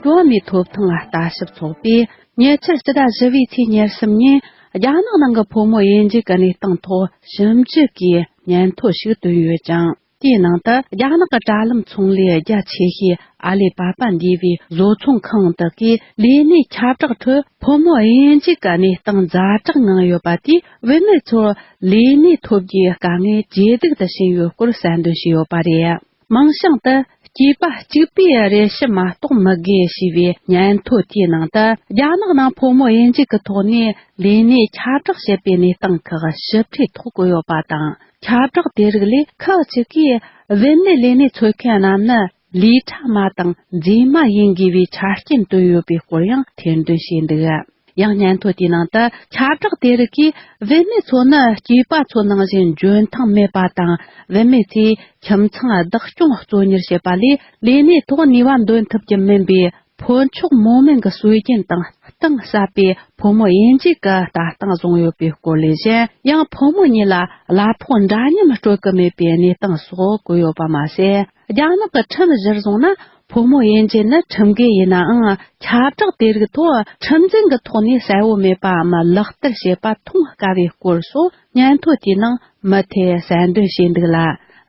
འགྲོ་བ་མིའི་ཐོབ་ཐང་ལ་ལྟ་ཞིབ་ཚོགས་པས་ཉེ་ཆར་སྤྱི་ཟླ་བཞི་པའི་ཚེས་ཉེར་གསུམ་ཉིན་རྒྱ་ནག་ནང་གི་ཕོ་མོ་དབྱེ་འབྱེད་ཀྱི་གནས་སྟངས་ཐོག་ཞིབ་འཇུག་གིས་སྙན་ཐོ་ཞིག་བཏོན་ཡོད་ཅིང་། དེའི་ནང་དུ་རྒྱ་ནག་གི་དྲ་ལམ་ཚོང་ལས་རྒྱ་ཆེ་ཤོས་ཨ་ལི་པ་པ་འདུས་པའི་བཟོ་ཚོང་ཁང་དག་གིས་ལས་གནས་ཁྱབ་བསྒྲགས་ཁྲོད་ཕོ་མོ་དབྱེ་འབྱེད་ཀྱི་གནས་སྟངས་ཛ་དྲག་ངང་ཡོད་པ་དེས་བུད་མེད་ཚོར་ལས་གནས་ཐོབ་རྒྱུའི་དཀའ་ངལ་ཇེ་སྡུག་ཏུ་ཕྱིན་ཡོད་སྐོར་གསལ་འདོན་བྱས་ཡོད་པ་རེད། མིང་བྱང་དུ། སྐྱེས་པ་གཅིག་པུའི་རེ་ཞུ་མ་གཏོགས་མི་དགོས་ཞེས་པའི་སྙན་ཐོ་དེའི་ནང་དུ། རྒྱ་ནག་ནང་ཕོ་མོ་དབྱེ་འབྱེད་ཀྱི་ཐོག་ནས་ལས་གནས་ཁྱབ་བསྒྲགས་བྱེད་པའི་གནས་སྟངས་ཁག་ཞིབ་ཕྲའི་ཐོ་བཀོད་ཡོད་པ་དང་། ཁྱབ་བསྒྲགས་དེ་རིགས་ལས་ཁག་ཅིག་གིས་བུད་མེད་ལས་གནས་འཚོལ་མཁན་རྣམས་ནི་ལས་གྲྭ་མ་དང་མཛེས་མ་ཡིན་དགོས་པའི་ཆ་རྐྱེན་བཏོན་ཡོད་པའི་སྐོར་ཡང་ཐེར་འདོན་བྱས་འདུག། ཡང་སྙན་ཐོ་དེའི་ནང་དུ། ཁྱབ་བསྒྲགས་དེ་རིགས་ཀྱིས་བུད་མེད་ཚོ་ནི་སྐྱེས་པ་ཚོ་ནང་བཞིན་འཇོན་ཐང་མེད་པ་དང་། བུད་མེད་ཚོས་ཁྱིམ་ཚང་བདག་སྐྱོང་གཙོ་གཉེར་བྱེད་པ་ལས་ལས་གནས་ཐོག་ནུས་པ་འདོན་ཐུབ་ཀྱི་མིན་པའི། ཕོ་མཆོག་མོ་དམན་གྱི་སྲོལ་རྒྱུན་དང་གཏིང་ཟབ་པའི་ཕོ་མོ་དབྱེ་འབྱེད་ཀྱི་ལྟ་སྟངས་བཟུང་ཡོད་པའི་སྐོར་ལས་གཞན། ཡང་ཕོ་མོ་གཉིས་ལ་གླ་ཕོགས་འདྲ་མཉམ་སྤྲོད་ཀྱི་མེད་པའི་གནས་སྟངས་སོགས་བཀོད་ཡོད་པ་མ་ཟད། རྒྱ་ནག་གི་ཁྲིམས་གཞིར་བཟུང་ན། ཕོ་མོ་དབྱེ་འབྱེད་ནི་ཁྲིམས་འགལ་ཡིན་ནའང་། ཁྱབ་བསྒྲགས་དེ་རིགས་ཐོག་ཁྲིམས་འཛིན་གྱི་ཐོག་ནས་གསལ་བོ་མེད་པའམ། ལག་བསྟར་བྱེད་པ་མཐོང་དཀའ་བའི་སྐོར་སོགས་སྙན་ཐོ་དེའི་ནང་མུ་མཐུད་གསལ་འདོན་བྱས་འདུག་ལ།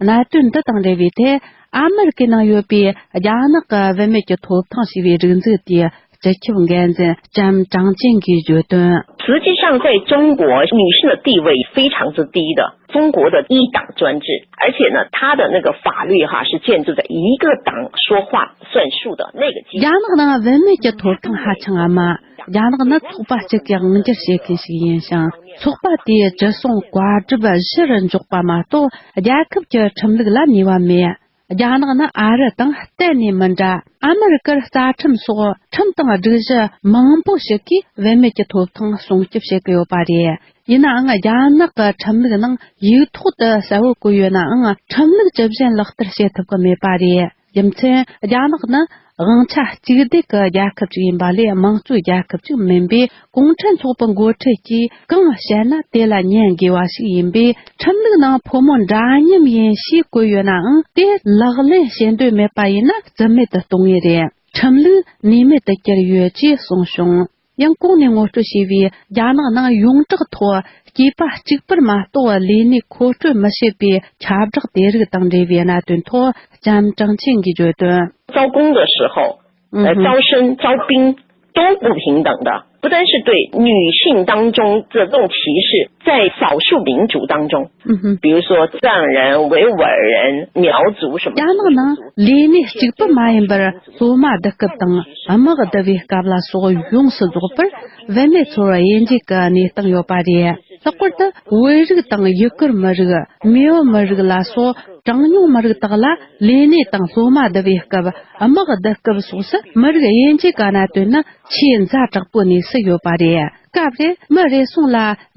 གནད་དོན་འདི་དང་འབྲེལ་བའི་ཐད། ཨ་མི་རི་ཀའི་ནང་ཡོད་པའི་རྒྱ་ནག་གི་བུད་མེད་ཀྱི་ཐོབ་ཐང་ཞེས་པའི་སྒྲིག་འཛུགས་དེའི་སྤྱི་ཁྱབ་འགན་འཛིན་ལྕམ་ཀྲང་ཅན་གྱིས་བརྗོད་དོན། 实际上，在中国，女性的地位非常之低的。中国的一党专制，而且呢，它的那个法律哈是建筑在一个党说话算数的那个基础。 རྒྱ་ནག་ནང་བུད་མེད་ཀྱི་ཐོབ་ཐང་ཧ་ཅང་དམའ། རྒྱ་ནག་ནི་ཚོགས་པ་གཅིག་གི་དབང་སྒྱུར་བྱེད་མཁན་ཞིག་ཡིན་ཞིང་། ཚོགས་པ་དེའི་བཅུ་སྲུང་བཀའ་སྒྲུབ་བཞི་རུ་འཇོག་པ་མ་གཏོགས། རྒྱལ་ཁབ་ཀྱི་ཁྲིམས་ལུགས་ལ་ནུས་པ་མེད། རྒྱ་ནག་ནི་ཨ་རི་དང་གཏན་ནས་མི་འདྲ། ཨ་མི་རི་ཀར་རྩ་ཁྲིམས་སོགས་ཁྲིམས་དང་སྒྲིག་གཞི་མང་པོ་ཞིག་གིས་བུད་མེད་ཀྱི་ཐོབ་ཐང་སྲུང་སྐྱོབ་བྱེད་ཀྱི་ཡོད་པ་རེད། ཡིན་ནའང་རྒྱ་ནག་གི་ཁྲིམས་ལུགས་ནང་ཡིག་ཐོག་ཏུ་གསལ་བོ་བཀོད་ཡོད་ནའང་། ཁྲིམས་ལུགས་ཇི་བཞིན་ལག་བསྟར་བྱེད་ཐུབ་ཀྱི་མེད་པ་རེད། རྒྱུ་མཚན། རྒྱ་ནག་ནི་དབང་ཆ་གཅིག་སྡུད་ཀྱི་རྒྱལ་ཁབ་ཅིག་ཡིན་པ་ལས། དམངས་གཙོའི་རྒྱལ་ཁབ་ཅིག་མིན་པས། གུང་ཁྲན་ཚོགས་པའི་འགོ་ཁྲིད་ཀྱིས་གང་བཤད་ན་དེ་ལ་ཉན་དགོས་པ་ཞིག་ཡིན་པས། ཁྲིམས་ལུགས་ནང་ཕོ་མོ་འདྲ་མཉམ་ཡིན་ཞེས་བཀོད་ཡོད་ནའང་། དེ་ལག་ལེན་བྱེད་འདོད་མེད་པ་ཡིན་ན་རྩིས་མེད་དུ་གཏོང་ངེས་རེད། ཁྲིམས་ལུགས་ནུས་མེད་དུ་གྱུར་ཡོད་ཅེས་གསུངས་བྱུང་། ཡང་གོང་ནས་ངོ་སྤྲོད་བྱས་པའི་རྒྱ་ནག་ནང་ཡོངས་གྲགས་ཐོག་སྐྱེས་པ་གཅིག་པུར་མ་གཏོགས་ལས་གནས་མཁོ་སྤྲོད་མི་བྱེད་པའི་ཁྱབ་བསྒྲགས་དེ་རིགས་དང་འབྲེལ་བའི་གནད་དོན་ཐོག་ལྕམ་ཀྲང་ཅན་གྱིས་བརྗོད་དོན། 招工的时候，呃，嗯哼。招生、招兵都不平等的，不单是对女性当中这种歧视，在少数民族当中，嗯哼。比如说藏人、维吾尔人、苗族什么。 རྒྱ་ནག་ནང་ལས་གནས་གཅིག་པུ་མ་ཡིན་པར། སློབ་མ་བསྡུ་སྐབས་དང་དམག་བསྡུ་བའི་སྐབས་ལ་སོགས་ཡོངས་སུ་རྫོགས་པར་བུད་མེད་ཚོར་དབྱེ་འབྱེད་ཀྱི་གནས་སྟངས་ཡོད་པ་རེད། ལྷག་པར་དུ་བོད་རིགས་དང་ཡུ་གུར་མི་རིགས། མེས་པོ་མི་རིགས་ལ་སོགས་གྲངས་ཉུང་མི་རིགས་དག་ལ་ལས་གནས་དང་སློབ་མ་བསྡུ་བའི་སྐབས། དམག་བསྡུ་སྐབས་སོགས་སུ་མི་རིགས་དབྱེ་འབྱེད་ཀྱི་གནད་དོན་ནི་ཆེས་ཛ་དྲག་པོའི་གནས་སུ་ཡོད་པ་རེད། སྐབས་རེར་མི་རེ་ཟུང་ལ་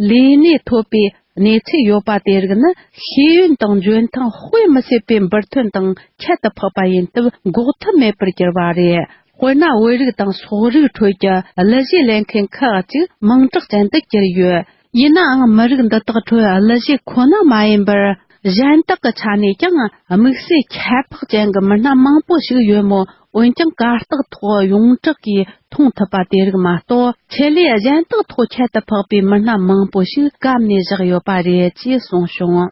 ལས་གནས་ཐོབ་པའི་གནས་ཚད་ཡོད་པ་དེ་རིགས་ནི་ཤེས་ཡོན་དང་འཇོན་ཐང་དཔེ་མི་སྲིད་པའི་འབུར་ཐོན་དང་ཁྱད་དུ་འཕགས་པ་ཡིན་སྟབས་འགོག་ཐབས་མེད་པར་གྱུར་པ་རེད། དཔེར་ན། བོད་རིགས་དང་སོག་རིགས་ཁྲོད་ཀྱི་གླུ་གཞས་ལེན་མཁན་ཁག་ཅིག་མིང་གྲགས་ཅན་དུ་གྱུར་ཡོད། ཡིན་ནའང་། མི་རིགས་འདི་དག་ཁྲོད་གླུ་གཞས་ཁོ་ན་མ་ཡིན་པར། གཞན་དག་གི་ཆ་ནས་ཀྱང་དམིགས་བསལ་ཁྱད་འཕགས་ཅན་གྱི་མི་སྣ་མང་པོ་ཞིག་ཡོད་མོད། འོན་ཀྱང་། གར་སྟེགས་ཐོག་ཡོངས་གྲགས་ཀྱིས་མཐོང་ཐུབ་པ་དེ་རིགས་མ་གཏོགས། ཆེད་ལས་གཞན་དག་ཐོག་ཁྱད་དུ་འཕགས་པའི་མི་སྣ་མང་པོ་ཞིག་བཀབ་ནས་བཞག་ཡོད་པ་རེད་ཅེས་གསུངས་བྱུང་།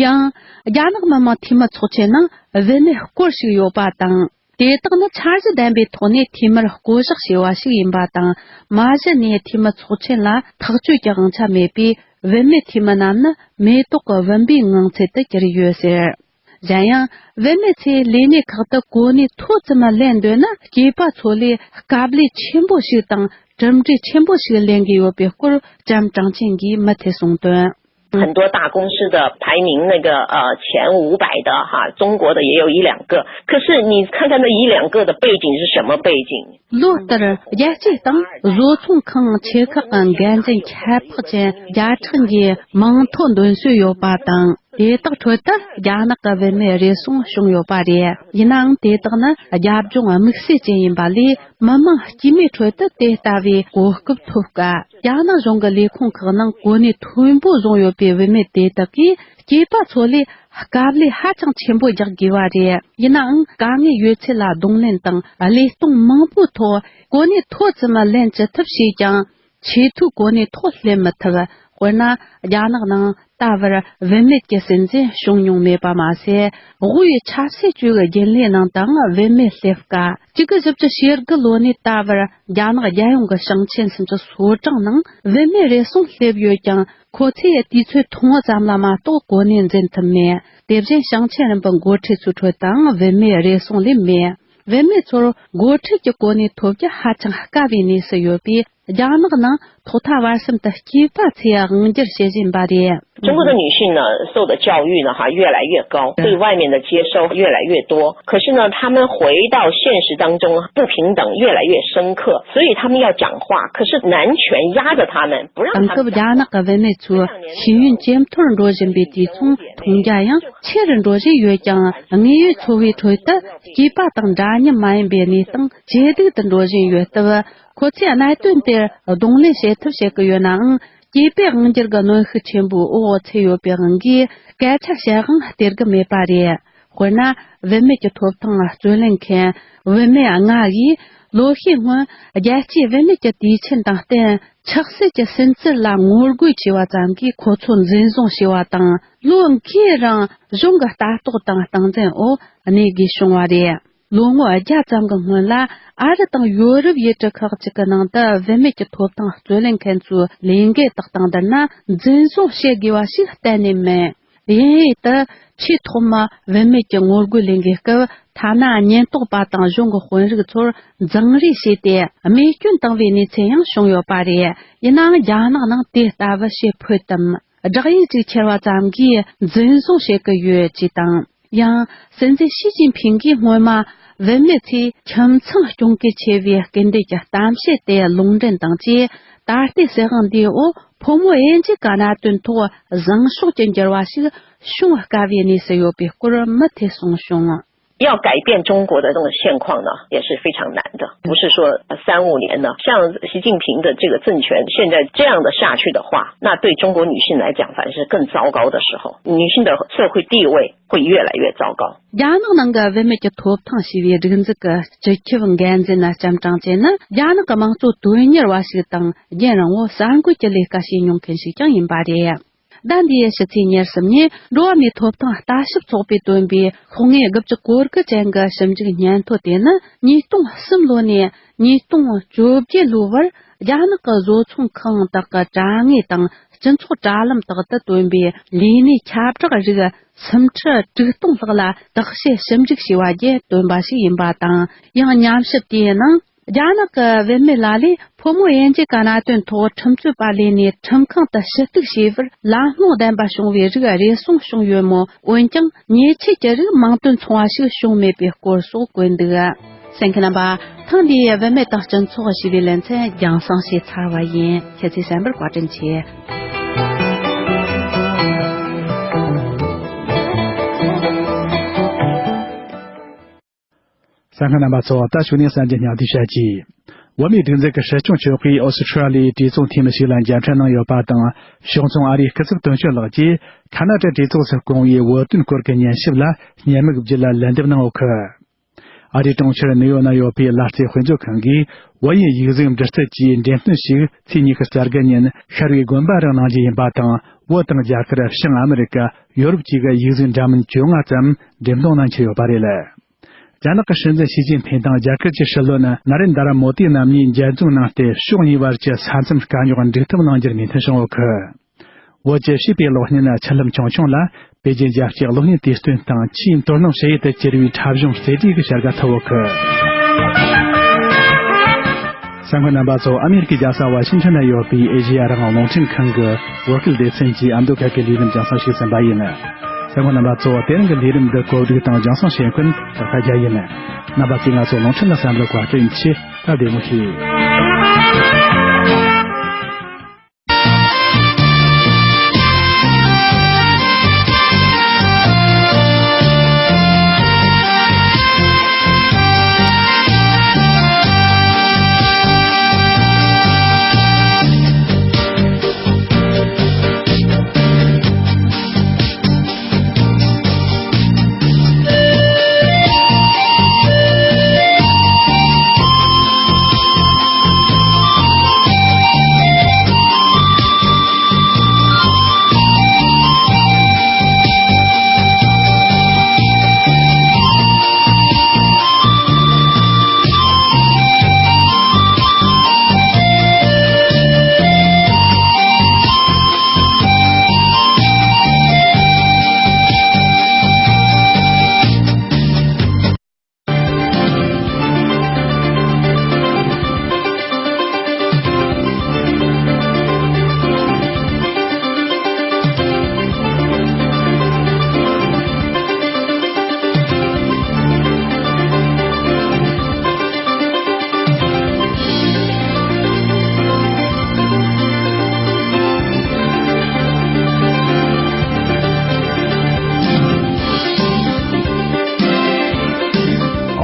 ཡང་། རྒྱ་ནག་མི་དམངས་འཐུས་མི་ཚོགས་ཆེན་ནང་བུད་མེད་སྐོར་ཞིག་ཡོད་པ་དང་། དེ་དག་ནི་འཆར་གཞི་ལྡན་པའི་ཐོག་ནས་འཐུས་མིར་བསྐོ་གཞག་བྱས་པ་ཞིག་ཡིན་པ་དང་། མ་གཞི་ནས་འཐུས་མི་ཚོགས་ཆེན་ལ་ཐག་གཅོད་ཀྱི་དབང་ཆ་མེད་པས། བུད་མེད་འཐུས་མི་རྣམས་ནི་མེ་ཏོག་གི་བུམ་པའི་ངང་ཚུལ་དུ་གྱུར་ཡོད་ཟེར། གཞན་ཡང་། བུད་མེད་ཚོས་ལས་གནས་ཁག་ཏུ་གོ་གནས་མཐོ་ཙམ་ལེན་འདོད་ན། སྐྱེས་པ་ཚོ་ལས་དཀའ་ལས་ཆེན་པོ་ཞིག་དང་གྲུབ་འབྲས་ཆེན་པོ་ཞིག་ལེན་གྱི་ཡོད་པའི་སྐོར་ལྕམ་ཀྲང་ཅན་གྱིས་མུ་མཐུད་གསུངས་དོན། 很多大公司的排名那个呃前五百的哈，中国的也有一两个，可是你看看那一两个的背景是什么背景？ ལོ་ལྟར་རྒྱལ་སྤྱིའི་སྟེང་བཟོ་ཚོང་ཁང་ཆེ་ཁག་གི་འགན་འཛིན་ཁྱད་འཕགས་ཅན་བརྒྱ་ཕྲག་འགའི་མིང་ཐོ་འདོན་སྲོལ་ཡོད་པ་དང་། དེ་དག་ཁྲོད་དུ་རྒྱ་ནག་གི་བུད་མེད་རེ་ཟུང་བྱུང་ཡོད་པ་རེད། ཡིན་ནའང་། དེ་དག་ནི་རྒྱབ་ལྗོངས་དམིགས་བསལ་ཅན་ཡིན་པ་ལས། མི་མང་དཀྱུས་མའི་ཁྲོད་དུ་དེ་ལྟ་བུའི་གོ་སྐབས་ཐོབ་དཀའ། རྒྱ་ནག་གཞུང་གི་ལས་ཁུངས་ཁག་ནང་གོ་གནས་མཐོན་པོ་བཟུང་ཡོད་པའི་བུད་མེད་དེ་དག་གིས་སྐྱེས་པ་ཚོ་ལས་དཀའ་ལས་ཧ་ཅང་ཆེན་པོ་རྒྱག་དགོས་པ་རེད། ཡིན་ནའང་། དཀའ་ངལ་ཡོད་ཚད་ལ་གདོང་ལེན་དང་། བློས་གཏོང་མང་པོའི་ཐོག་གོ་གནས་མཐོ་ཙམ་ལེན་ཅི་ཐུབ་བྱས་ཀྱང་། ཆེས་མཐོའི་གོ་གནས་ཐོག་སླེབས་མི་ཐུབ། དཔེར་ན། རྒྱ་ནག་ནང་ད་བར་བུད་མེད་ཀྱི་སྲིད་འཛིན་བྱུང་མྱོང་མེད་པ་མ་ཟད། དབུས་ཆབ་སྲིད་ཅུས་ཀྱི་རྒྱུན་ལས་ནང་དུའང་བུད་མེད་སླེབས་དཀའ། དགུ་བཅུ་ཞེ་དགུ་ལོ་ནས་ད་བར་རྒྱ་ནག་རྒྱལ་ཡོངས་ཀྱི་ཞིང་ཆེན་སུམ་ཅུ་སོ་གྲངས་ནང་བུད་མེད་རེ་ཟུང་སླེབས་ཡོད་ཀྱང་། ཁོ་ཚོས་དུས་ཚོད་ཐུང་ངུ་ཙམ་ལ་མ་གཏོགས་གོ་གནས་འཛིན་ཐུབ་མེད། དེ་བཞིན་ཞིང་ཆེན་རིམ་པའི་འགོ་ཁྲིད་ཚོའི་ཁྲོད་དུའང་བུད་མེད་རེ་ཟུང་སླེབས་མེད། བུད་མེད་ཚོར་འགོ་ཁྲིད་ཀྱི་གོ་གནས་ཐོབ་རྒྱུ་ཧ་ཅང་དཀའ་བའི་གནས་སུ་ཡོད་པས། རྒྱ་ནག་ནང་ཐོག་མཐའ་བར་གསུམ་དུ་སྐྱེས་པ་ཚོས་དབང་སྒྱུར་བྱེད་བཞིན་པ་རེད། 中国的女性呢，受的教育呢，哈，越来越高，对外面的接受越来越多。可是呢，她们回到现实当中，不平等越来越深刻，所以她们要讲话，可是男权压着她们，不让她们讲话。 དེང་སྐབས་རྒྱ་ནག་གི་བུད་མེད་ཚོའི་ཤེས་ཡོན་ཇེ་མཐོར་འགྲོ་བཞིན་པའི་དུས་མཚུངས། མཐོང་རྒྱ་ཡང་ཆེ་རུ་འགྲོ་བཞིན་ཡོད་ཀྱང་། དངོས་ཡོད་འཚོ་བའི་ཁྲོད་དུ་སྐྱེས་པ་དང་འདྲ་མཉམ་མ་ཡིན་པའི་གནས་སྟངས་ཇེ་སྡུག་ཏུ་འགྲོ་བཞིན་ཡོད་སྟབས། ཁོ་ཚོས་གནད་དོན་དེར་གདོང་ལེན་བྱེད་ཐབས་བྱེད་ཀྱི་ཡོད་ནའང་། སྐྱེས་པའི་དབང་སྒྱུར་གྱི་གནོན་ཤུགས་ཆེན་པོའི་འོག་ཚུད་ཡོད་པའི་དབང་གིས། སྐད་ཆ་བཤད་དབང་སྟེར་གྱི་མེད་པ་རེད། དཔེར་ན། བུད་མེད་ཀྱི་ཐོབ་ཐང་རྩོད་ལེན་མཁན་བུད་མེད་ལྔ་ཡིས་ལོ་ཤས་སྔོན་རྒྱལ་སྤྱིའི་བུད་མེད་ཀྱི་དུས་ཆེན་དང་བསྟུན་ཆགས་སྲེད་ཀྱི་སུན་གཙེར་ལ་ངོ་རྒོལ་བྱས་པ་ཙམ་གྱིས་ཁོ་ཚོ་འཛིན་བཟུང་བྱས་པ་དང་། ལོ་འགའི་རིང་གཞུང་གི་ལྟ་རྟོག་དང་སྟངས་འཛིན་འོག་གནས་དགོས་བྱུང་བ་རེད། ལོ་ངོ་བརྒྱ་ཙམ་གྱི་སྔོན་ལ་ཨ་རི་དང་ཡོ་རོབ་ཡུལ་གྲུ་ཁག་ཅིག་གི་ནང་དུ་བུད་མེད་ཀྱི་ཐོབ་ཐང་རྩོད་ལེན་མཁན་ཚོའི་ལས་འགུལ་དག་དང་བསྡུར་ན་འཛིན་བཟུང་བྱེད་དགོས་པ་ཞིག་གཏན་ནས་མིན། དབྱིན་ཡུལ་དུ་ཆེས་ཐོག་མ་བུད་མེད་ཀྱི་ངོ་རྒོལ་ལས་འགུལ་སྐབས་ཐ་ན་ཉེན་རྟོག་པ་དང་གཞུང་གི་དཔོན་རིགས་ཚོར་འཛིང་རེས་བྱས་ཏེ་རྨས་སྐྱོན་བཏང་བའི་གནས་ཚུལ་ཡང་བྱུང་ཡོད་པ་རེད། ཡིན་ནའང་རྒྱ་ནག་ནང་དེ་ལྟ་བུ་བྱེད་ཕོད་དམ། བསྒྲགས་ཡིག་ཅིག་འཁྱེར་བ་ཙམ་གྱིས་འཛིན་བཟུང་བྱེད་ཀྱི་ཡོད་ཅེས་དང་། ཡང་། སྲིད་འཛིན་ཞི་ཅིན་ཕིང་གིས་སྔོན་མ་བུད་མེད་ཚོས་ཁྱིམ་ཚང་སྐྱོང་གལ་ཆེ་བའི་སྐུལ་འདེད་ཀྱི་གཏམ་བཤད་དེ་ལུང་འདྲེན་དང་བཅས། ད་ལྟའི་སྲིད་དབང་འདིའི་འོག་ཕོ་མོ་དབྱེ་འབྱེད་ཀྱི་གནད་དོན་ཐོག་བཟང་ཕྱོགས་ཀྱི་འགྱུར་བ་ཞིག་བྱུང་དཀའ་བའི་གནས་སུ་ཡོད་པའི་སྐོར་མུ་མཐུད་གསུངས་བྱུང་། 要改变中国的这种现况呢，也是非常难的，不是说三五年的。像习近平的这个政权现在这样的下去的话，那对中国女性来讲，反而是更糟糕的时候，女性的社会地位会越来越糟糕。 རྒྱ་ནག་ནང་གི་བུད་མེད་ཀྱི་ཐོབ་ཐང་ཞེས་པའི་སྒྲིག་འཛུགས་ཀྱི་སྤྱི་ཁྱབ་འགན་འཛིན་ལྕམ་ཀྲང་ཅེ་ནི་རྒྱ་ནག་གི་དམངས་གཙོ་དོན་གཉེར་བ་ཞིག་དང་རྒྱུན་རིང་བོ་གསར་འགོད་ཀྱི་ལས་ཀ་བྱས་མྱོང་མཁན་ཞིག་ཀྱང་ཡིན་པ་རེད། ཟླ་འདིའི་ཕྱི་ཚེས་ཉེར་གསུམ་ཉིན་འགྲོ་བ་མིའི་ཐོབ་ཐང་ལྟ་ཞིབ་ཚོགས་པས་བཏོན་པའི་ཤོག་ངོས་དགུ་བཅུ་གོ་དགུ་ཅན་གྱི་ཞིབ་འཇུག་སྙན་ཐོ་དེ་ནི་ཉིས་སྟོང་གསུམ་ལོ་ནས་ཉིས་སྟོང་བཅོ་བརྒྱད་ལོའི་བར་རྒྱ་ནག་གི་བཟོ་ཚོང་ཁང་དག་གི་དྲ་ངོས་དང་སྤྱི་ཚོགས་དྲ་ལམ་དག་ཏུ་བཏོན་པའི་ལས་གནས་ཁྱབ་བསྒྲགས་རིགས་སུམ་ཁྲི་དྲུག་སྟོང་ལྷག་ལ་བརྟག་དཔྱད་ཞིབ་འཇུག་བྱས་པ་བརྒྱུད་བཏོན་པ་ཞིག་ཡིན་པ་དང་། ཡང་ཉམས་ཞིབ་དེའི་ནང་རྒྱ་ནག་གི་བུད་མེད་ལ་ལས་ཕོ་མོ་དབྱེ་འབྱེད་ཀྱི་གནད་དོན་ཐོག་ཁྲིམས་རྩོད་པ་ལས་ནས་ཁྲིམས་ཁང་དུ་ཞུ་གཏུག་བྱས་པར་ལམ་ལྷོང་ལྡན་པ་བྱུང་བའི་རིགས་རེ་ཟུང་བྱུང་ཡོད་མོད། འོན་ཀྱང་ཉེས་ཆད་ཀྱི་རིགས་མིང་དོན་མཚུངས་པ་ཞིག་བྱུང་མེད་པའི་སྐོར་སོགས་བཀོད་འདུག། གསན་མཁན་རྣམ་པ། ཐེངས་འདིའི་བུད་མེད་དང་སྤྱི་ཚོགས་ཞེས་པའི་ལེ་ཚན་རྒྱང་སྲིང་བྱས་ཚར་བ་ཡིན། ཁྱེད་ཚོས་གསན་པར་བཀའ་དྲིན་ཆེ། གསན་མཁན་རྣམ་པ་ཚོ། ད་གཞུག་ནས་གསར་འགྱུར་སྙིང་བསྡུས་བཤད་ཀྱི། བོད་མིའི་སྒྲིག་འཛུགས་ཀྱི་སྲིད་སྐྱོང་མཆོག་གིས་ཨོ་སི་ཁྲུ་ལི་ཡའི་གྲོས་ཚོགས་འཐུས་མི་ཞིག་ལ་མཇལ་འཕྲད་གནང་ཡོད་པ་དང་། གཞུང་ཚོང་ཨ་རིའི་སྐུ་ཚབ་དོན་གཅོད་ལགས་ཀྱིས་ཁ་ན་ཏྲ་གྲོས་ཚོགས་སུ་བསྐུངས་པའི་བོད་དོན་སྐོར་གྱི་ཉན་ཞིབ་ལ་བརྙན་མིག་བརྒྱུད་ལ་ལན་འདེབས་གནང་ཡོད་ཀི། ཨ་རིའི་གྲོང་ཁྱེར་ནིའུ་ཡོག་ན་ཡོད་པའི་ལ་རྩེ་དཔེ་མཛོད་ཁང་གིས་བོད་ཡིག་ཡིག་གཟུགས་འབྲི་རྩལ་གྱི་འགྲེམས་སྟོན་ཞིག་ཚེས་ཉི་ཤུ་རྩ་དགུ་ཉིན་ཤར་བའི་དགོན་པ་རུ་གནང་རྒྱུ་ཡིན་པ་དང་། བོད་དང་རྒྱ་གར། བྱང་ཨ་མི་རི་ཀ། ཡོ་རོབ་བཅས་ཀྱི་ཡིག་གཟུགས་འདྲ་མིན་བཅོ་ལྔ་ཙམ་འགྲེམས་སྟོན་གནང་འཆར་ཡོད་པ་རེད། རྒྱ་ནག་གི་སྲིད་འཛིན་ཞི་ཅིན་ཕིང་དང་རྒྱ་གར་གྱི་སྲིད་བློན་ན་རེན་དྲ་མོ་དི་རྣམ་གཉིས་མཇལ་འཛོམས་གནང་སྟེ། ཕྱོགས་གཉིས་བར་གྱི་ས་མཚམས་དཀའ་རྙོག་འགྲིག་ཐབས་གནང་རྒྱུར་མོས་མཐུན་བྱུང་ཡོད་ཀི། བོད་ཀྱི་བྱིས་པའི་གློག་བརྙན་ཆུ་ལྷམ་ཆུང་ཆུང་ལ་པེ་ཅིན་རྒྱལ་སྤྱིའི་གློག་བརྙན་དུས་སྟོན་སྟེང་ཆེས་དོ་སྣང་བྱེད་ཡུལ་དུ་གྱུར་བའི་འཁྲབ་གཞུང་རྩེ་གྲས་ཀྱི་བྱ་དགའ་ཐོབ་ཡོད་ཀི། གསན་མཁན་རྣམ་པ་ཚོ། ཨ་མེ་རི་ཀའི་རྒྱལ་ས་ཝ་ཤིང་ཊོན་ན་ཡོད་པའི་ཨེ་ཤེ་ཡ་རང་དབང་རླུང་འཕྲིན་ཁང་གི་བོད་སྐད་སྡེ་ཚན་གྱི་ཨ་མདོ་ཁ་སྐད་ལས་རིམ་རྒྱང་སྲིང་ཞུས་ཟིན་པ་ཡིན། གསན་མཁན་རྣམ་པ་ཚོ། དེ་རིང་གི་ལས་རིམ་འདི་གོ་སྒྲིག་དང་རྒྱང་སྲིང་བྱེད་མཁན་ད་ཁ་རྒྱ་ཡིན། རྣམ་པ་ཚོས་ང་ཚོ་རླུང་འཕྲིན་ལ་བསམ་བློ་བཀའ་དྲིན་ཆེ། ད་བདེ་མོ་བྱོས།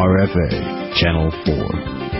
R F A Channel four.